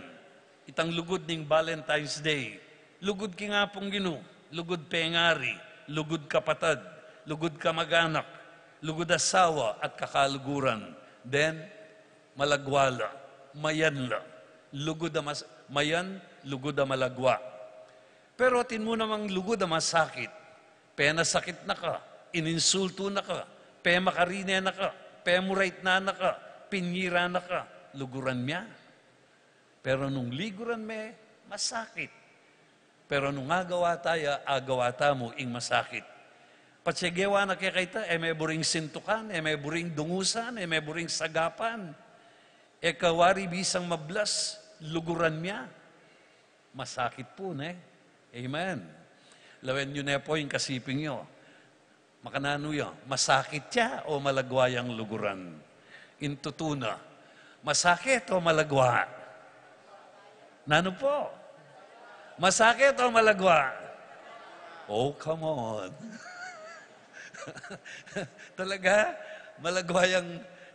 itang lugud ning Valentine's Day, lugud king Apung Ginu, lugud pengari, lugud kapatad, lugud kamaganak, lugud asawa at kakaluguran. Then, malagwa la, mayan la. Lugud a mas-, mayan, lugud a malagwa. Pero atin mu namang lugud a masakit. Penasakit na ka, ininsultu na ka, pemakarine na ka, pemuraitnan na ka, pinyira na ka, luguran mya. Pero nung liguran me, masakit. Pero nung agawa ta ya, agawa tamu ing masakit. Patse gewa na keka ita, e me buring sintukan, e me buring dungusan, e me buring sagapan. E ka wari bisang mablas, luguran mya. Masakit pu, ne? Amen. Lawen yu ne pu ing kasiping yu. Makananu ya, masakit ya o malagwa yang luguran? Ing tutu na, masakit o malagwa? Nanu pu? Masakit o malagwa? Oh, come on. Talaga? Malagwa yang,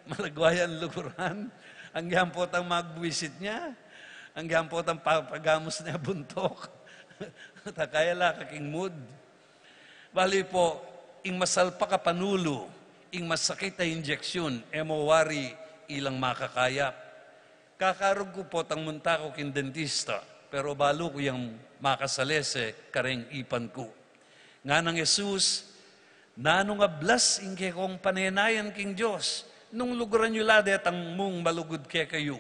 malagwa yang luguran? Anggihan potang magbuwisit ne, anggihan potang papagamus ne buntuk. Takaya la ka king mood. Bali pu, ing masalpak a panulu, ing masakit a injection, e mo wari ilang makakayap. Kakarug ku potang munta ku king dentista, pero balu ku yang makasalese kareng ipan ku. Ngana nang Jesus, "Nanung ablas ing kekong panenayan king Dios, nung luguran yu la detang mung malugud kekayu."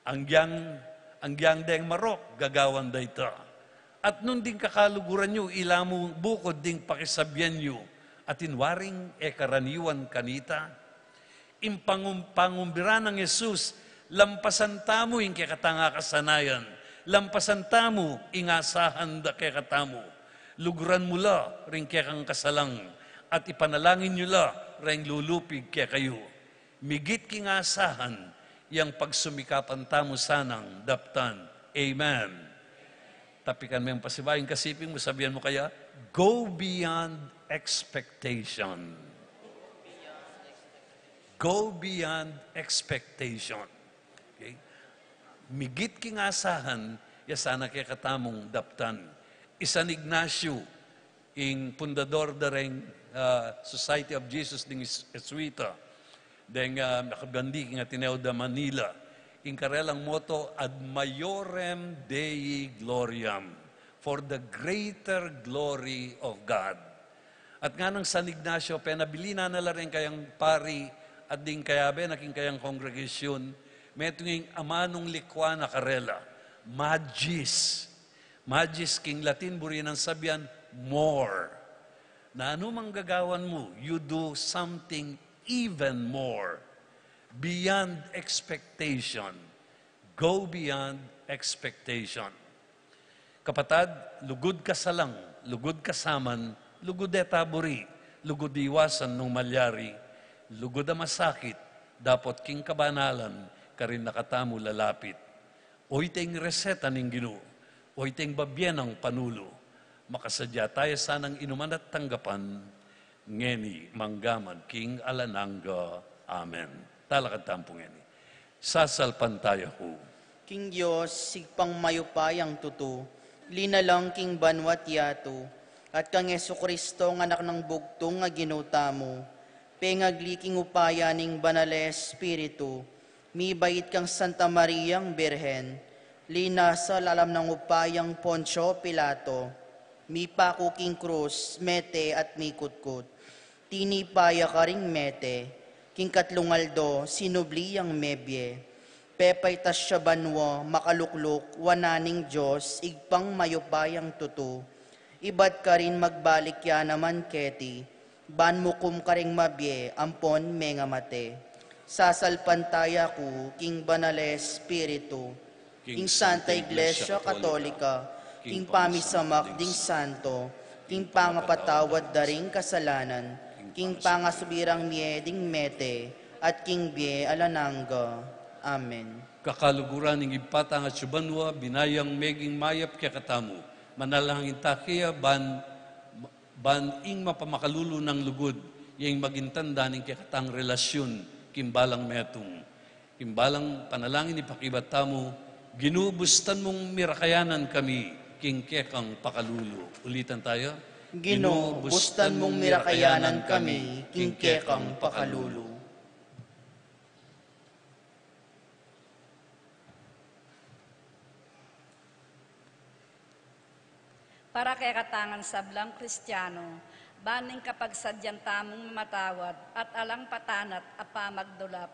Anggiang, anggiang deng marok, gagawan da ita. At nung ding kakaluguran yu, ila mu bukud ding pakisabian yu, atin waring e karaniwan kanita. Ing pangum-, pangumbira nang Jesus, lampasan tamu ing kekatang akasanayan, lampasan tamu ing asahan da kekatamu. Luguran mu la ring kekang kasalang, at ipanalangin yu la reng lulupig kekayu. Migit king asahan, yang pagsumikapan tamu sanang daptan. Amen. Tapikan me ing pasibayu ing kasiping mu, sabian mu kaya, "Go beyond expectation." Go beyond expectation. Okay? Migit king asahan, ya sana kekatamung daptan. I San Ignacio, ing pundador da reng, ah, Society of Jesus ding Is-, Jesuita, deng, ah, makabandi king Ateneo de Manila, ing karelang motto, "Ad maiorem Dei gloriam," for the greater glory of God. At ngana nang San Ignacio, penabilin na la reng kayang pari at ding kayabe na king kayang kongregasyun, metung ing amanung likwan a karela, magis. Magis king Latin, buri nang sabian, more. Nanu mang gagawan mu, you do something even more. Beyond expectation. Go beyond expectation. Kapatad, lugud kasalang, lugud kasaman, lugud e ta buri, lugud iwasan nung malyari, lugud a masakit, dapot king kabanalan, karin na katamu lalapit. Oyteng reseta ning Ginu, oyteng babie nang panulu, makasadya taya sanang inuman at tanggapan, ngeni mangga man king alang angga. Amen. Talakad tamu pu ngeni. Sasalpantaya ku king Dios, Ibpang mayupayang tutu, linalang king banua't yatu, at kang Jesucristo, a Anak nang bugtung a Ginu tamu, pengagli king upaya ning Banal a Espiritu, mibait kang Santa Mariang Birhen, Linasa lalam nang upayang Poncio Pilato, mipaku king krus, mete at mikutkut. Tinipa ya karing mete, king katlung aldo sinubli yang mebie. Pepaitas ya banua, makalukluk wanan ning Dios, Ibpang mayupayang tutu. Ibat karin magbalik ya naman keti, ban mukum karing mabie ampon mengamate. Sasalpantaya ku king Banal a Espiritu, king Santa Iglesia Katolika, king pamisamak ding santo, king pangapatawad da ring kasalanan, king pangasubirang mie ding mete, at king bie alang angga. Amen. Kakaluguran ning Ibpa tang atsu banua, binayang meging mayap kekatamu. Manalangin ta keya ban, ban ing mapamakalulu nang lugud, ya ing maging tanda ning kekatang relasyun king balang metung. King balang panalangin ipakibat tamu, Ginu, bustan mung mirakayanan kami king kekang pakalulu. Ulitan taya. Ginu, bustan mung mirakayanan kami king kekang pakalulu. Para kekatang sablang Kristiano, ban ing kapagsadyan tamung mamatawad at alang patanat a pamagdulap,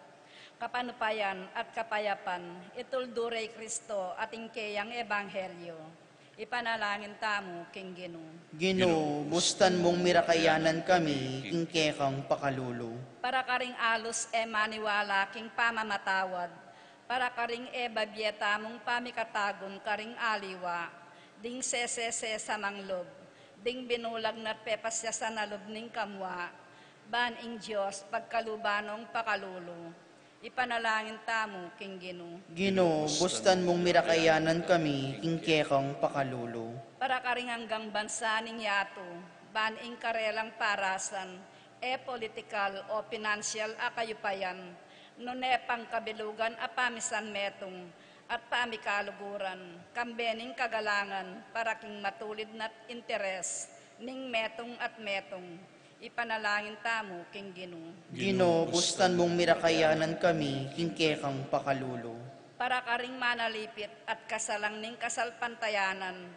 kapanupayan at kapayapan, ituldu rey Kristo at ing keyang ebanghelyo. Ipanalangin tamu king Ginu. Ginu, bustan mung mirakayanan kami king kekang pakalulu. Para karing alus e maniwala king pamamatawad, para karing e babie tamung pamikatagun karing aliwa, ding sesese sa manglub, ding binulag na't pepasyasan a lub ning kamua, ban ing Dios pagkaluban nong pakalulu. Ipanalangin tamu king Ginu. Ginu, bustan mung mirakayanan kami king kekang pakalulu. Para karing anggang bansa ning yatu, ban ing karelang parasan, e politikal o pinansyal a kayupayan, nune pangkabilugan a pamisan metung at pamikaluguran, kambe ning kagalangan para king matulid na't interes ning metung at metung. Ipanalangin tamu king Ginu. Ginu, bustan mung mirakayanan kami king kekang pakalulu. Para karing manalipit at kasalang ning kasalpantayanan,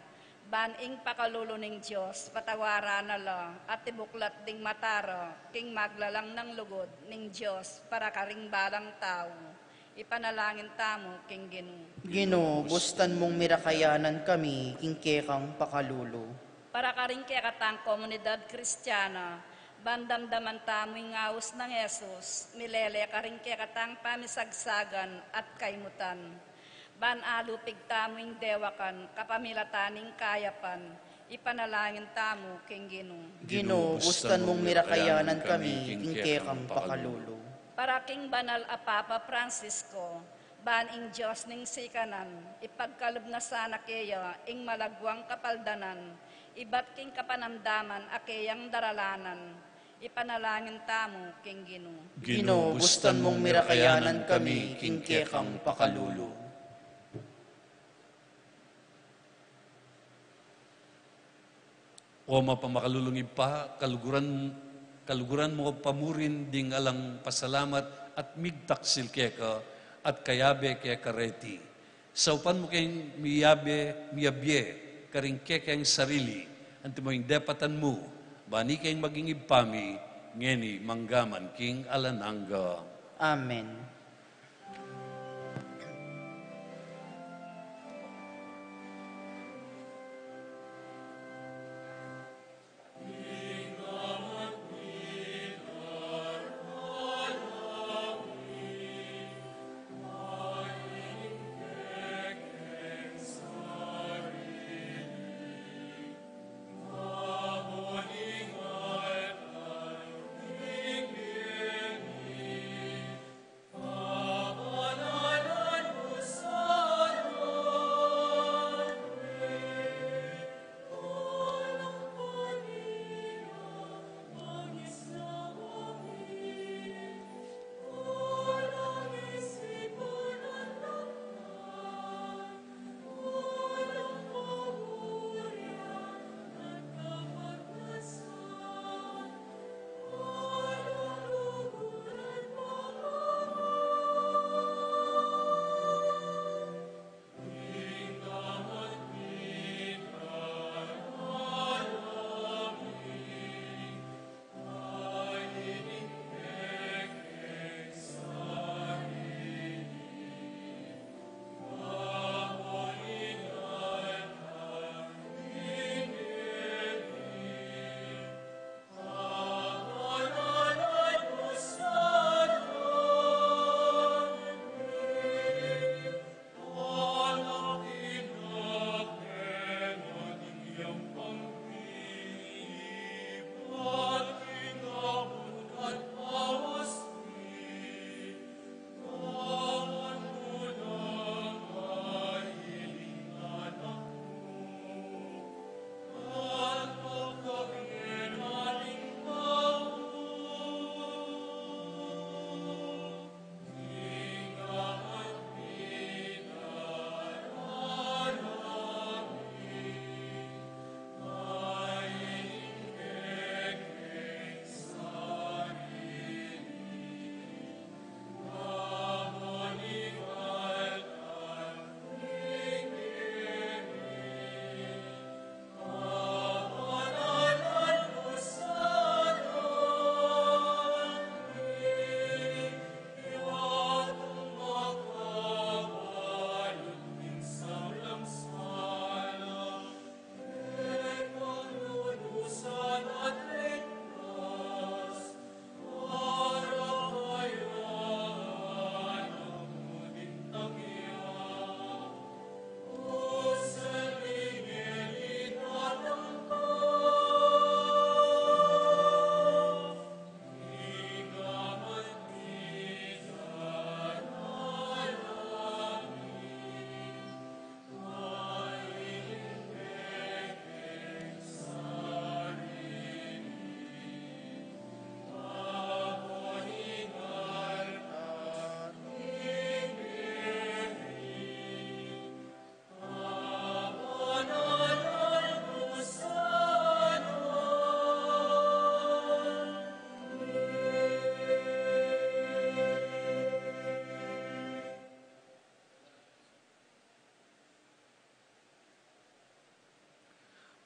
ban ing pakalulu ning Dios patawaran na la at ibuklat ding mata ra king maglalang nang lugud ning Dios para karing balang tau. Ipanalangin tamu king Ginu. Ginu, bustan mung mirakayanan kami king kekang pakalulu. Para karing kekatang komunidad Kristiana, ban damdaman tamu ing aus nang Jesus, milele karing kekatang pamisagsagan at kaimutan. Ban alupig tamu ing dewakan kapamilatan ning kayapan, ipanalangin tamu king Ginu. Ginu, bustan mung mirakayanan kami king kekang pakalulu. Para king banal a Papa Francisco, ban ing Dios ning sikanan, ipagkalub na sana keya ing malagwang kapaldanan, ibat king kapanamdaman a keyang daralanan, ipanalangin tamu king Ginu. Ginu, bustan mung mirakayanan kami king kekang pakalulu. O mapamakalulung Ibpa, kaluguran, kaluguran mu pa murin ding alang pasalamat at migtaksil keka at kayabe keka reti. Saupan mu keng miyabe, miyabie, karing kekeng sarili, antimo ing depatan mu, ban ikeng maging Ibpa mi, ngeni manggaman king alang angga. Amen.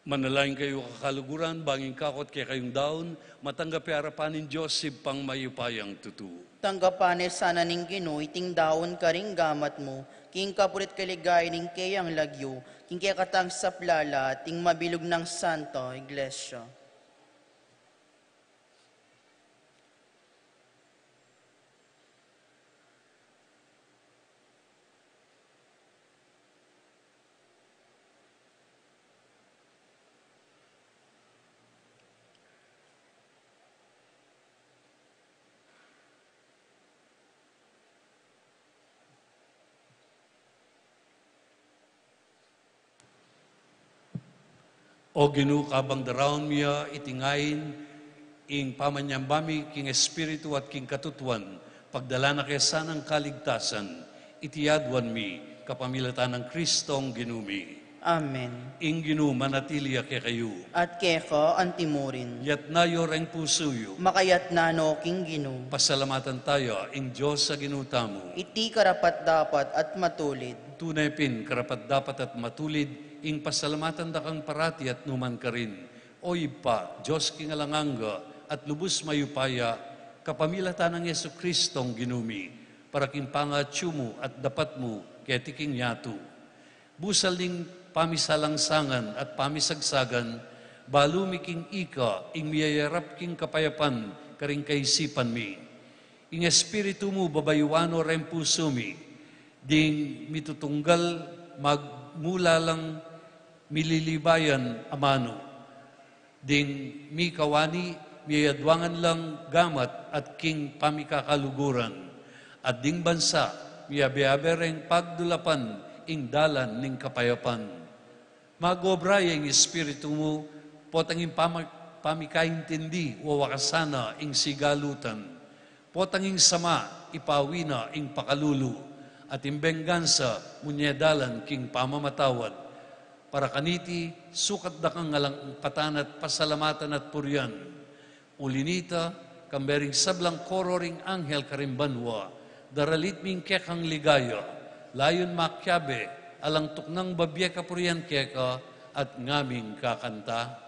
Manalangin kayu kakaluguran, bang ing kakot kekayung daun, matanggap ya arapan ning Dios Ibpang mayupayang tutu. Tanggapan na sana ning Ginu iting daun karing gamat mu, king kapulit kaligayan ning keyang lagyu, king kekatang saplalan at ning mabilug nang Santa Iglesia. O Ginu, kabang daraun mi ya iting ain, ing pamanyamba mi king Espiritu at king katutuan, pagdala na ke sanang kaligtasan, iti aduan mi, kapamilatan nang Kristong Ginu mi. Amen. Ing Ginu manatili ya kekayu. At keka antimurin. Yatna yu reng pusu yu. Makayatna no king Ginu. Pasalamatan taya ing Dios a Ginu tamu. Iti karapat-dapat at matulid. Tune pin karapat-dapat at matulid ing pasalamatan da kang parati at numan karin, O Ibpa, Dios king alang angga at lubus mayupaya, kapamilatan nang Jesucristong Ginu mi, para king pangatiu mu at dapat mu keti king yatu. Busal ning pamisalangsangan at pamisagsagan, balu mi king ika ing miyayarap king kapayapan karing kaisipan mi. Ing Espiritu mu babayuan no reng pusu mi, ding mitutunggal magmulalang mililibayan amanu. Ding mikawani, miyayaduangan lang gamat at king pamikakaluguran, at ding bansa, miyabe-abe reng pagdulapan ing dalan ning kapayapan. Mag-obra ya ing Espiritu mu, potang ing pama-, pamikaintindi, wawakasan na ing sigalutan. Potang ing sama, ipawi na ing pakalulu, at ing benggansa, munye dalan king pamamatawad. Para kaniti, sukat da kang alang angkatan at pasalamatan at purian. Uli nita, kambe ring sablang koro ring anghel karing banua, daralit mi ing kekang ligaya, layun makiabe, alang tuknang babie kapurian keka, at ngaming kakanta.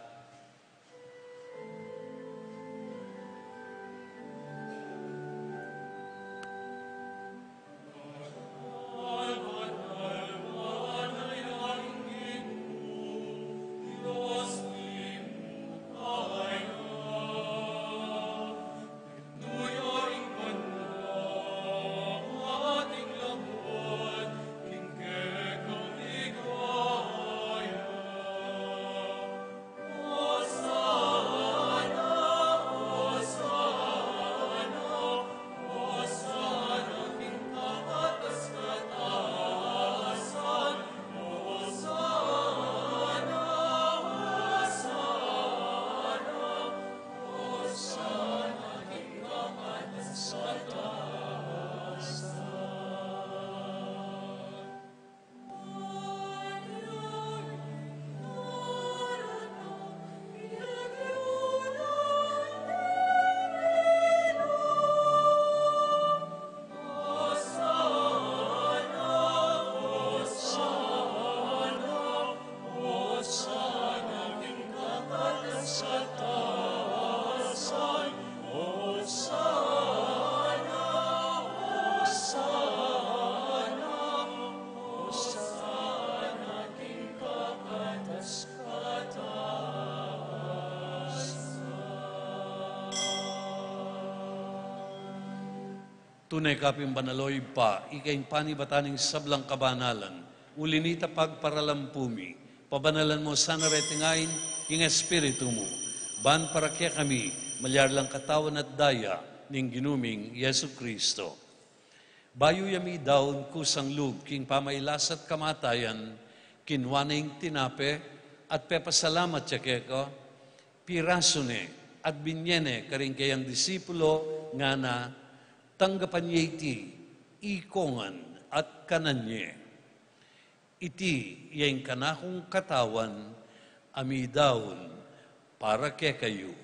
Tune ka pin banal, o Ibpa, ika ing panibatan ning sablang kabanalan, uli nita pagparalampu mi, pabanalan mo sana reting ain king Espiritu mu, ban para kekami malyari lang katawan at daya ning Ginu ming Jesucristo. Bayu ya midaun kusang lub king pamailas at kamatayan, kinua ne ing tinape at pepasalamat ya keka, pirasu ne at binye ne karing keyang disipulo, ngana, tanggapan ye iti, ikong ngan at kanan ye. Iti ya ing kanakung katawan a midaun para kekayu.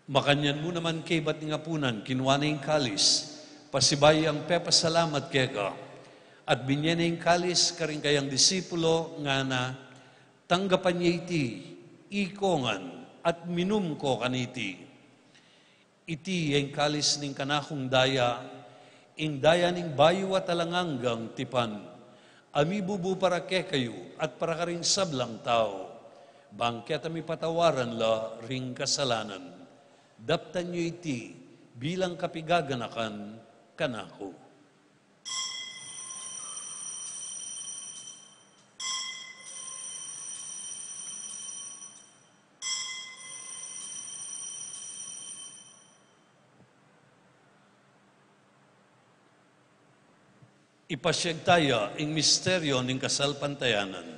Makanyan mu naman kaybat ning apunan, kinua ne ing kalis, pasibayu yang pepasalamat keka, at binye ne ing kalis karing kayang disipulo, ngana: Tanggapan ye iti, ikongan, at minum ko kaniti. Iti ya ing kalis ning kanakung daya, ing daya ning bayu at alang anggang tipan, a mibubu para kekayu at para karing sablang tau, bang keta mipatawaran la ring kasalanan. Daptan yu iti bilang kapigaganakan kanaku. Ipasiag taya ing misteryo ning kasalpantayanan.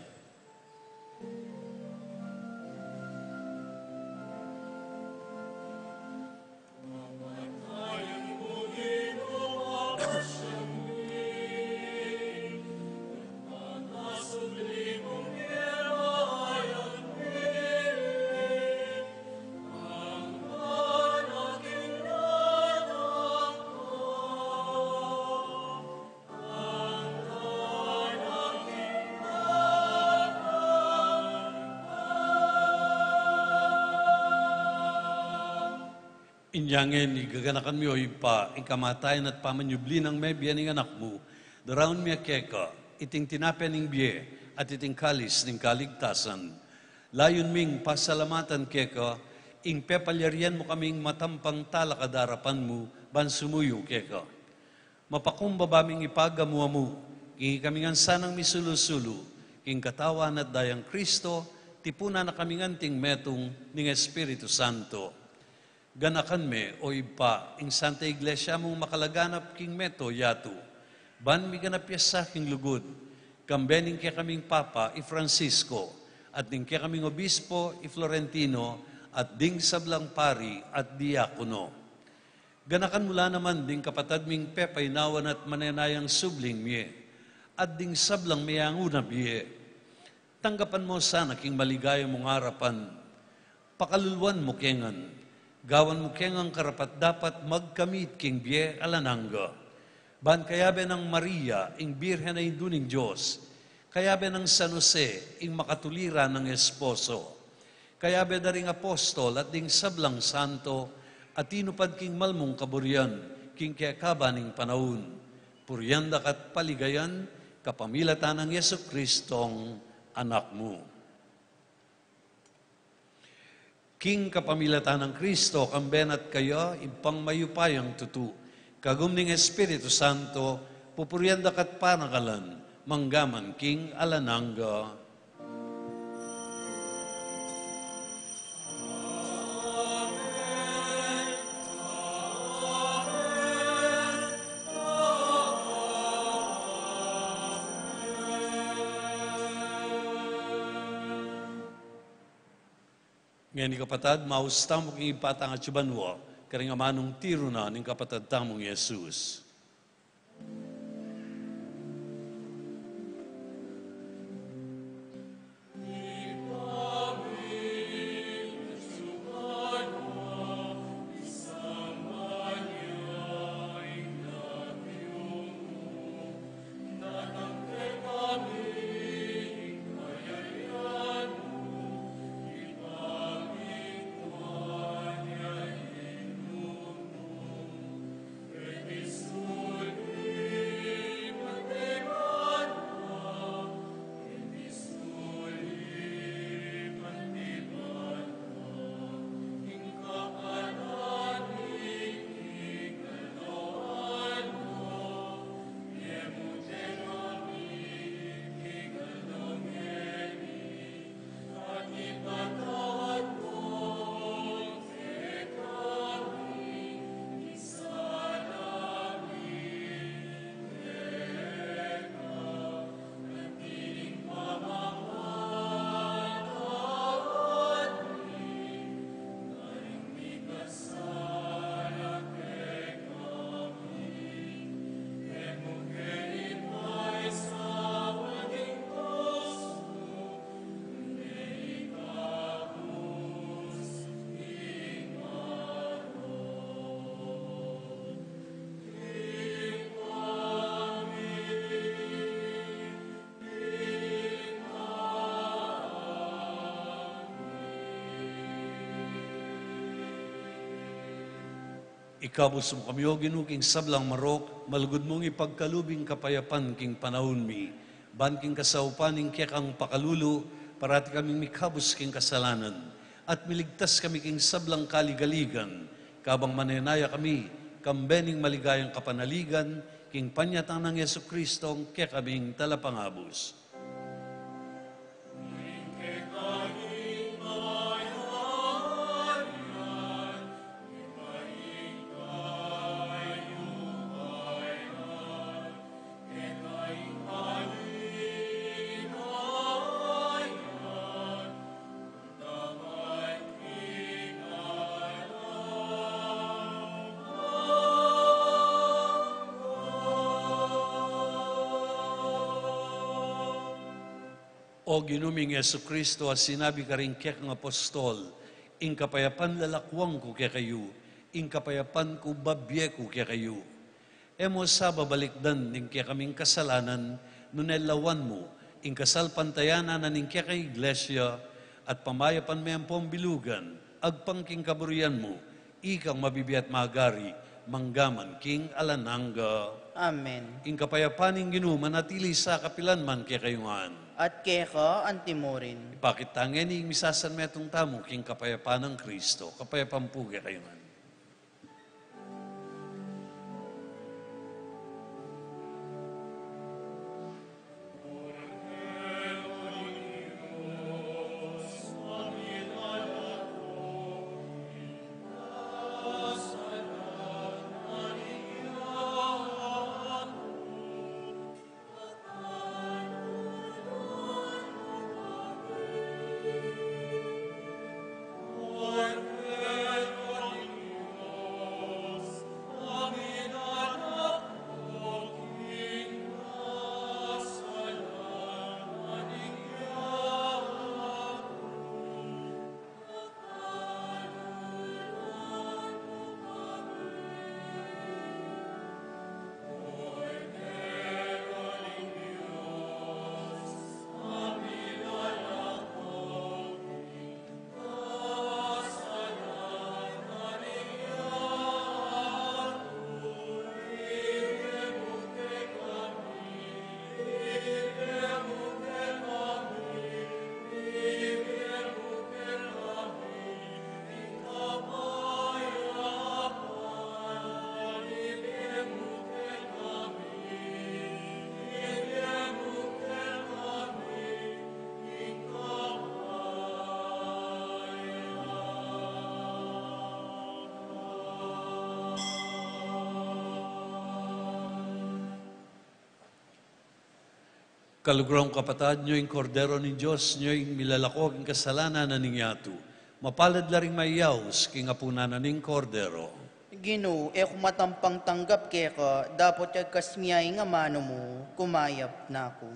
Inya ngeni, gaganakan mi, o Ibpa, ing kamatayan at pamanyubli nang mebie ning Anak mu, daraun mi keka iting tinape ning bie at iting kalis ning kaligtasan. Layun ming pasalamatan keka ing pepalyarian mu kaming matampang talakad king arapan mu ban sumuyu keka. Mapakumbaba ming ipagamu-amu king ikami ngan sanang misulu-sulu king katawan at dayang Kristo, tipunan na kaming anting metung ning Espiritu Santo. Ganakan me, o Ibpa, ing Santa Iglesia mung makalaganap king mabilug a yatu, ban miganap ya sa king lugud, kambe ning kekaming Papa i Francisco, at ning kekaming Obispo i Florentino, at ding sablang pari at diakono. Ganakan mu la naman ding kapatad ming pepainawan at manenayang subling mie, at ding sablang menguna bie. Tanggapan mu sana king maligaya mung arapan. Pakaluluan mu ke ngan, gawan mu ke ngan karapat-dapat magkamit king bie alang angga. Ban kayabe nang Maria, ing Birhen a Indu ning Dios, kayabe nang San Jose, ing makatuliran nang esposo, kayabe da ring apostol at ding sablang santo a tinupad king malmung kaburian king kekaban ning panaun, purian da ka at paligayan kapamilatan nang Jesucristong Anak mu. King kapamilatan nang Kristo, kambe na at kaya, Ibpang mayupayang tutu, kagum ning Espiritu Santo, pupurian da ka at parangalan mangga man king alang angga. Ngeni kapatad, maus tamu king Ibpa tang atsu banua, karing amanung tiru na ning kapatad tamung Jesus. Ikabus mu kami, O Ginu, king sablang marok, malugud mung ipagkalub ing kapayapan king panaun mi. Ban king kasaupan ning kekang pakalulu, parati kaming mikabus king kasalanan, at miligtas kami king sablang kaligaligan, kabang manenaya kami, kambe ning maligayang kapanaligan, king panyatang nang Jesucristo, ing kekaming Talapangabus. O Ginu ming Jesucristo, a sinabi karing kekang apostol, "Ing kapayapan lalakuan ku kekayu, ing kapayapan ku babie ku kekayu." E mu sa babalikdan ing kekaming kasalanan, nune lawan mu ing kasalpantayanan na ning kekang Iglesia, at pamayapan me ampong bilugan, agpang king kaburian mu, ikang mabibie at magari, mangga man king alang angga. Amen. Ing kapayapan ning Ginu manatili sa kapilan man kekayu ngan. At keka antimurin. Ipakit ta ngeni ing misasanmetung tamu king kapayapan nang Kristo, kapayapan pu kekayu ngan. Kaluguran kung kapatad, nyo ing Kordero ning Dios, nyo ing milalako king kasalanan na ning yatu. Mapalad la ring mayaus king apunan na ning Kordero. Ginu, e ku matampang tanggap keka, dapot agkas mu ya ing amanu mu, kumayap na ku.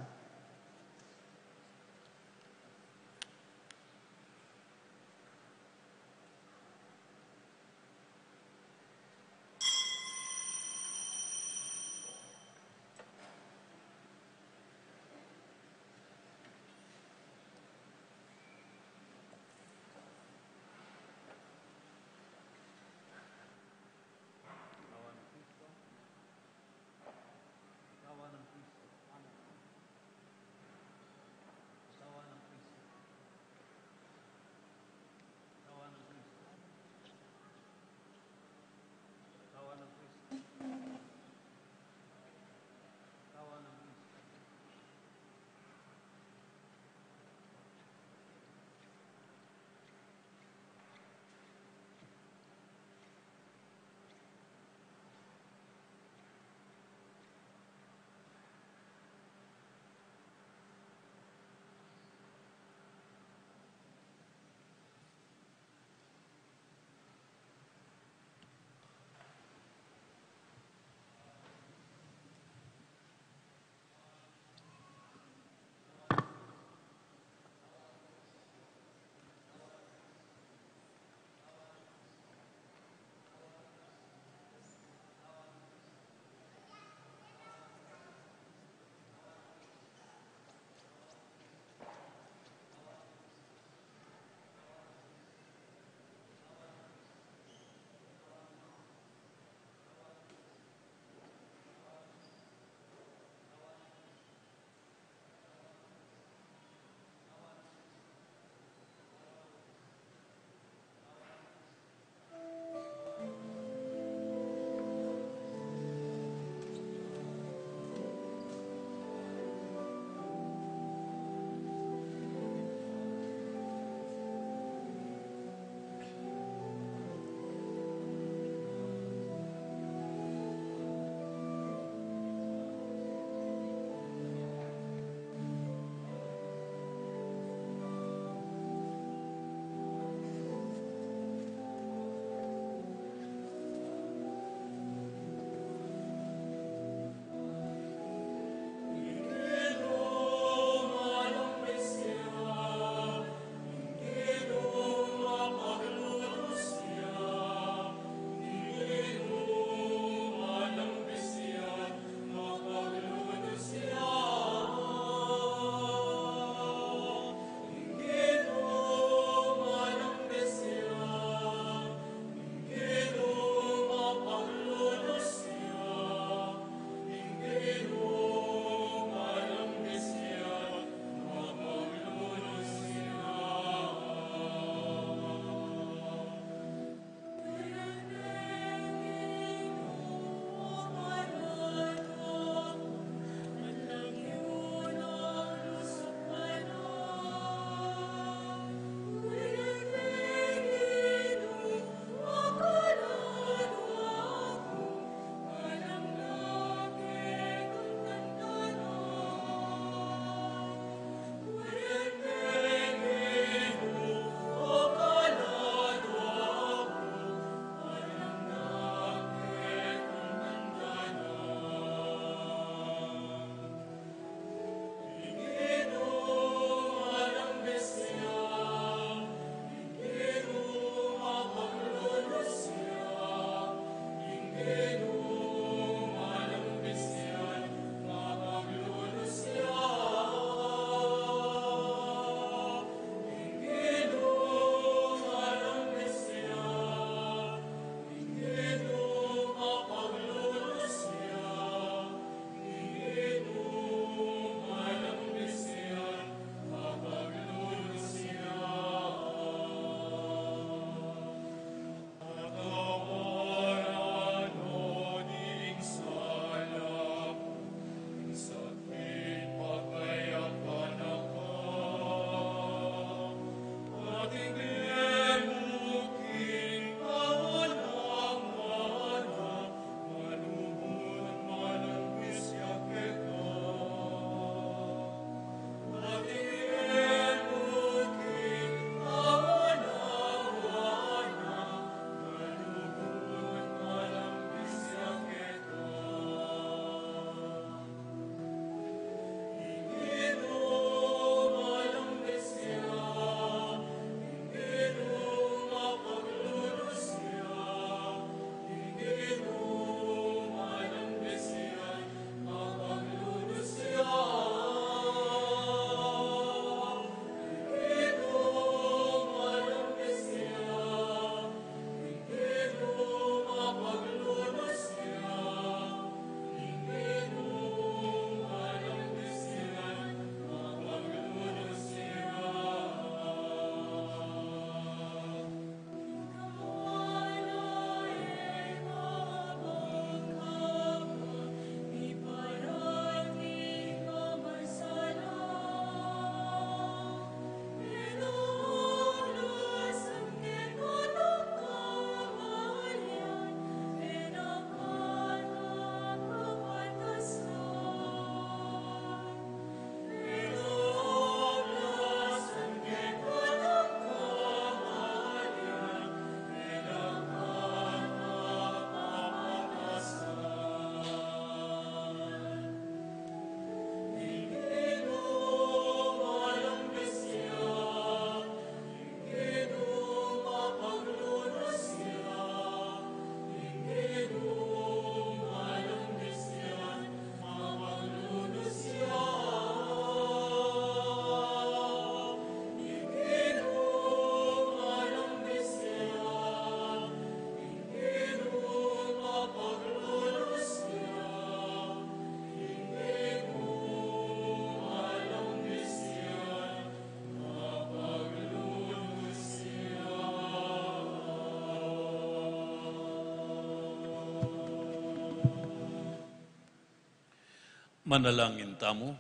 Manalangin tamu.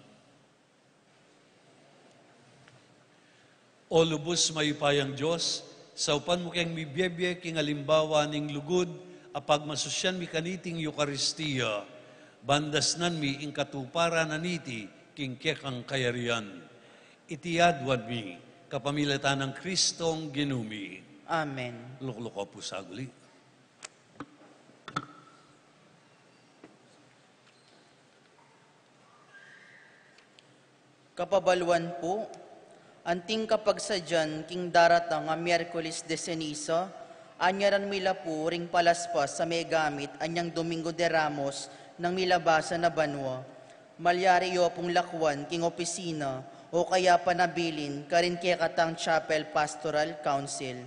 O lubus mayupayang Dios, saupan mu keng mibiebie king alimbawa ning lugud a pagmasusyan mi kaniting Eukaristia, ban dasnan mi ing katuparan na niti king kekang kayarian. Iti aduan mi kapamilatan nang Kristong Ginu mi. Amen. Lukluk ko pu saguli. Kapabaluan pu, anting kapagsadyan king daratang a Miyerkules de Ceniza, anyaran mi la pu ring palaspas a megamit anyang Domingo de Ramos nang milabasan a banua. Malyari yu pung lakuan king opisina o kaya panabilin karin kekatang Chapel Pastoral Council.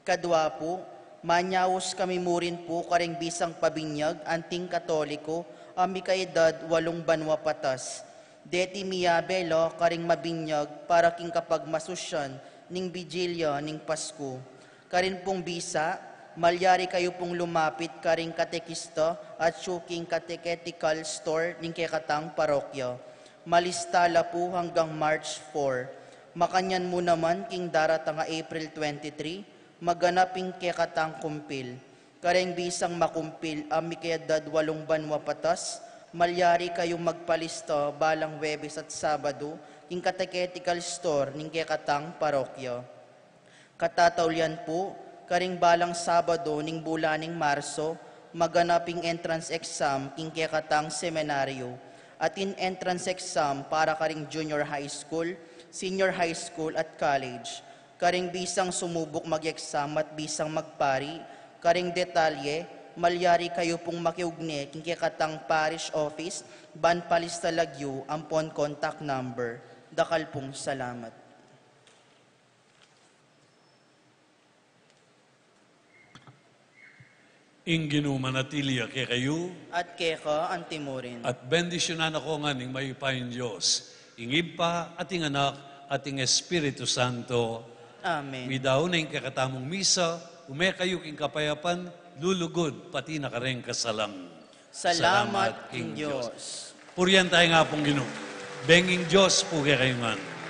Kadua pu, manyaus kami mu rin pu karing bisang pabinyag anting Katoliko a mikaedad walung banua patas. Deti miyabe la karing mabinyag para king kapagmasusyan ning Bijilia ning Pasku. Karin pung bisa, malyari kayu pung lumapit karing katekista atyu king catechetical store ning kekatang parokya. Malista la pu hanggang March four. Makanyan mu naman king daratang a April twenty-three, maganap ing kekatang kumpil. Kareng bisang makumpil a mikaedad walung banua patas, malyari kayung magpalista balang Huwebes at Sabadu king catechetical store ning kekatang parokya. Katataulian pu, karing balang Sabadu ning bulan ning Marso, maganap ing entrance exam king kekatang seminaryo, atin entrance exam para karing junior high school, senior high school at college. Karing bisang sumubuk mag-exam at bisang magpari, karing detalye, malyari kayu pung makiugne king kekatang parish office ban palista lagyu ampon contact number. Dakal pung salamat. Ing Ginu manatili ya kekayu. At keka antimurin. At bendisyunan na ko ngan ning mayupayang Dios, ing Ibpa, at ing Anak, at ing Espiritu Santo. Amen. Midaun na ing kekatamung misa, ume kayu king kapayapan, lulugud, pati na kareng kasalang. Salamat king Dios. Purian taya ing Apung Ginu. Beng ing Dios pu kekayu ngan.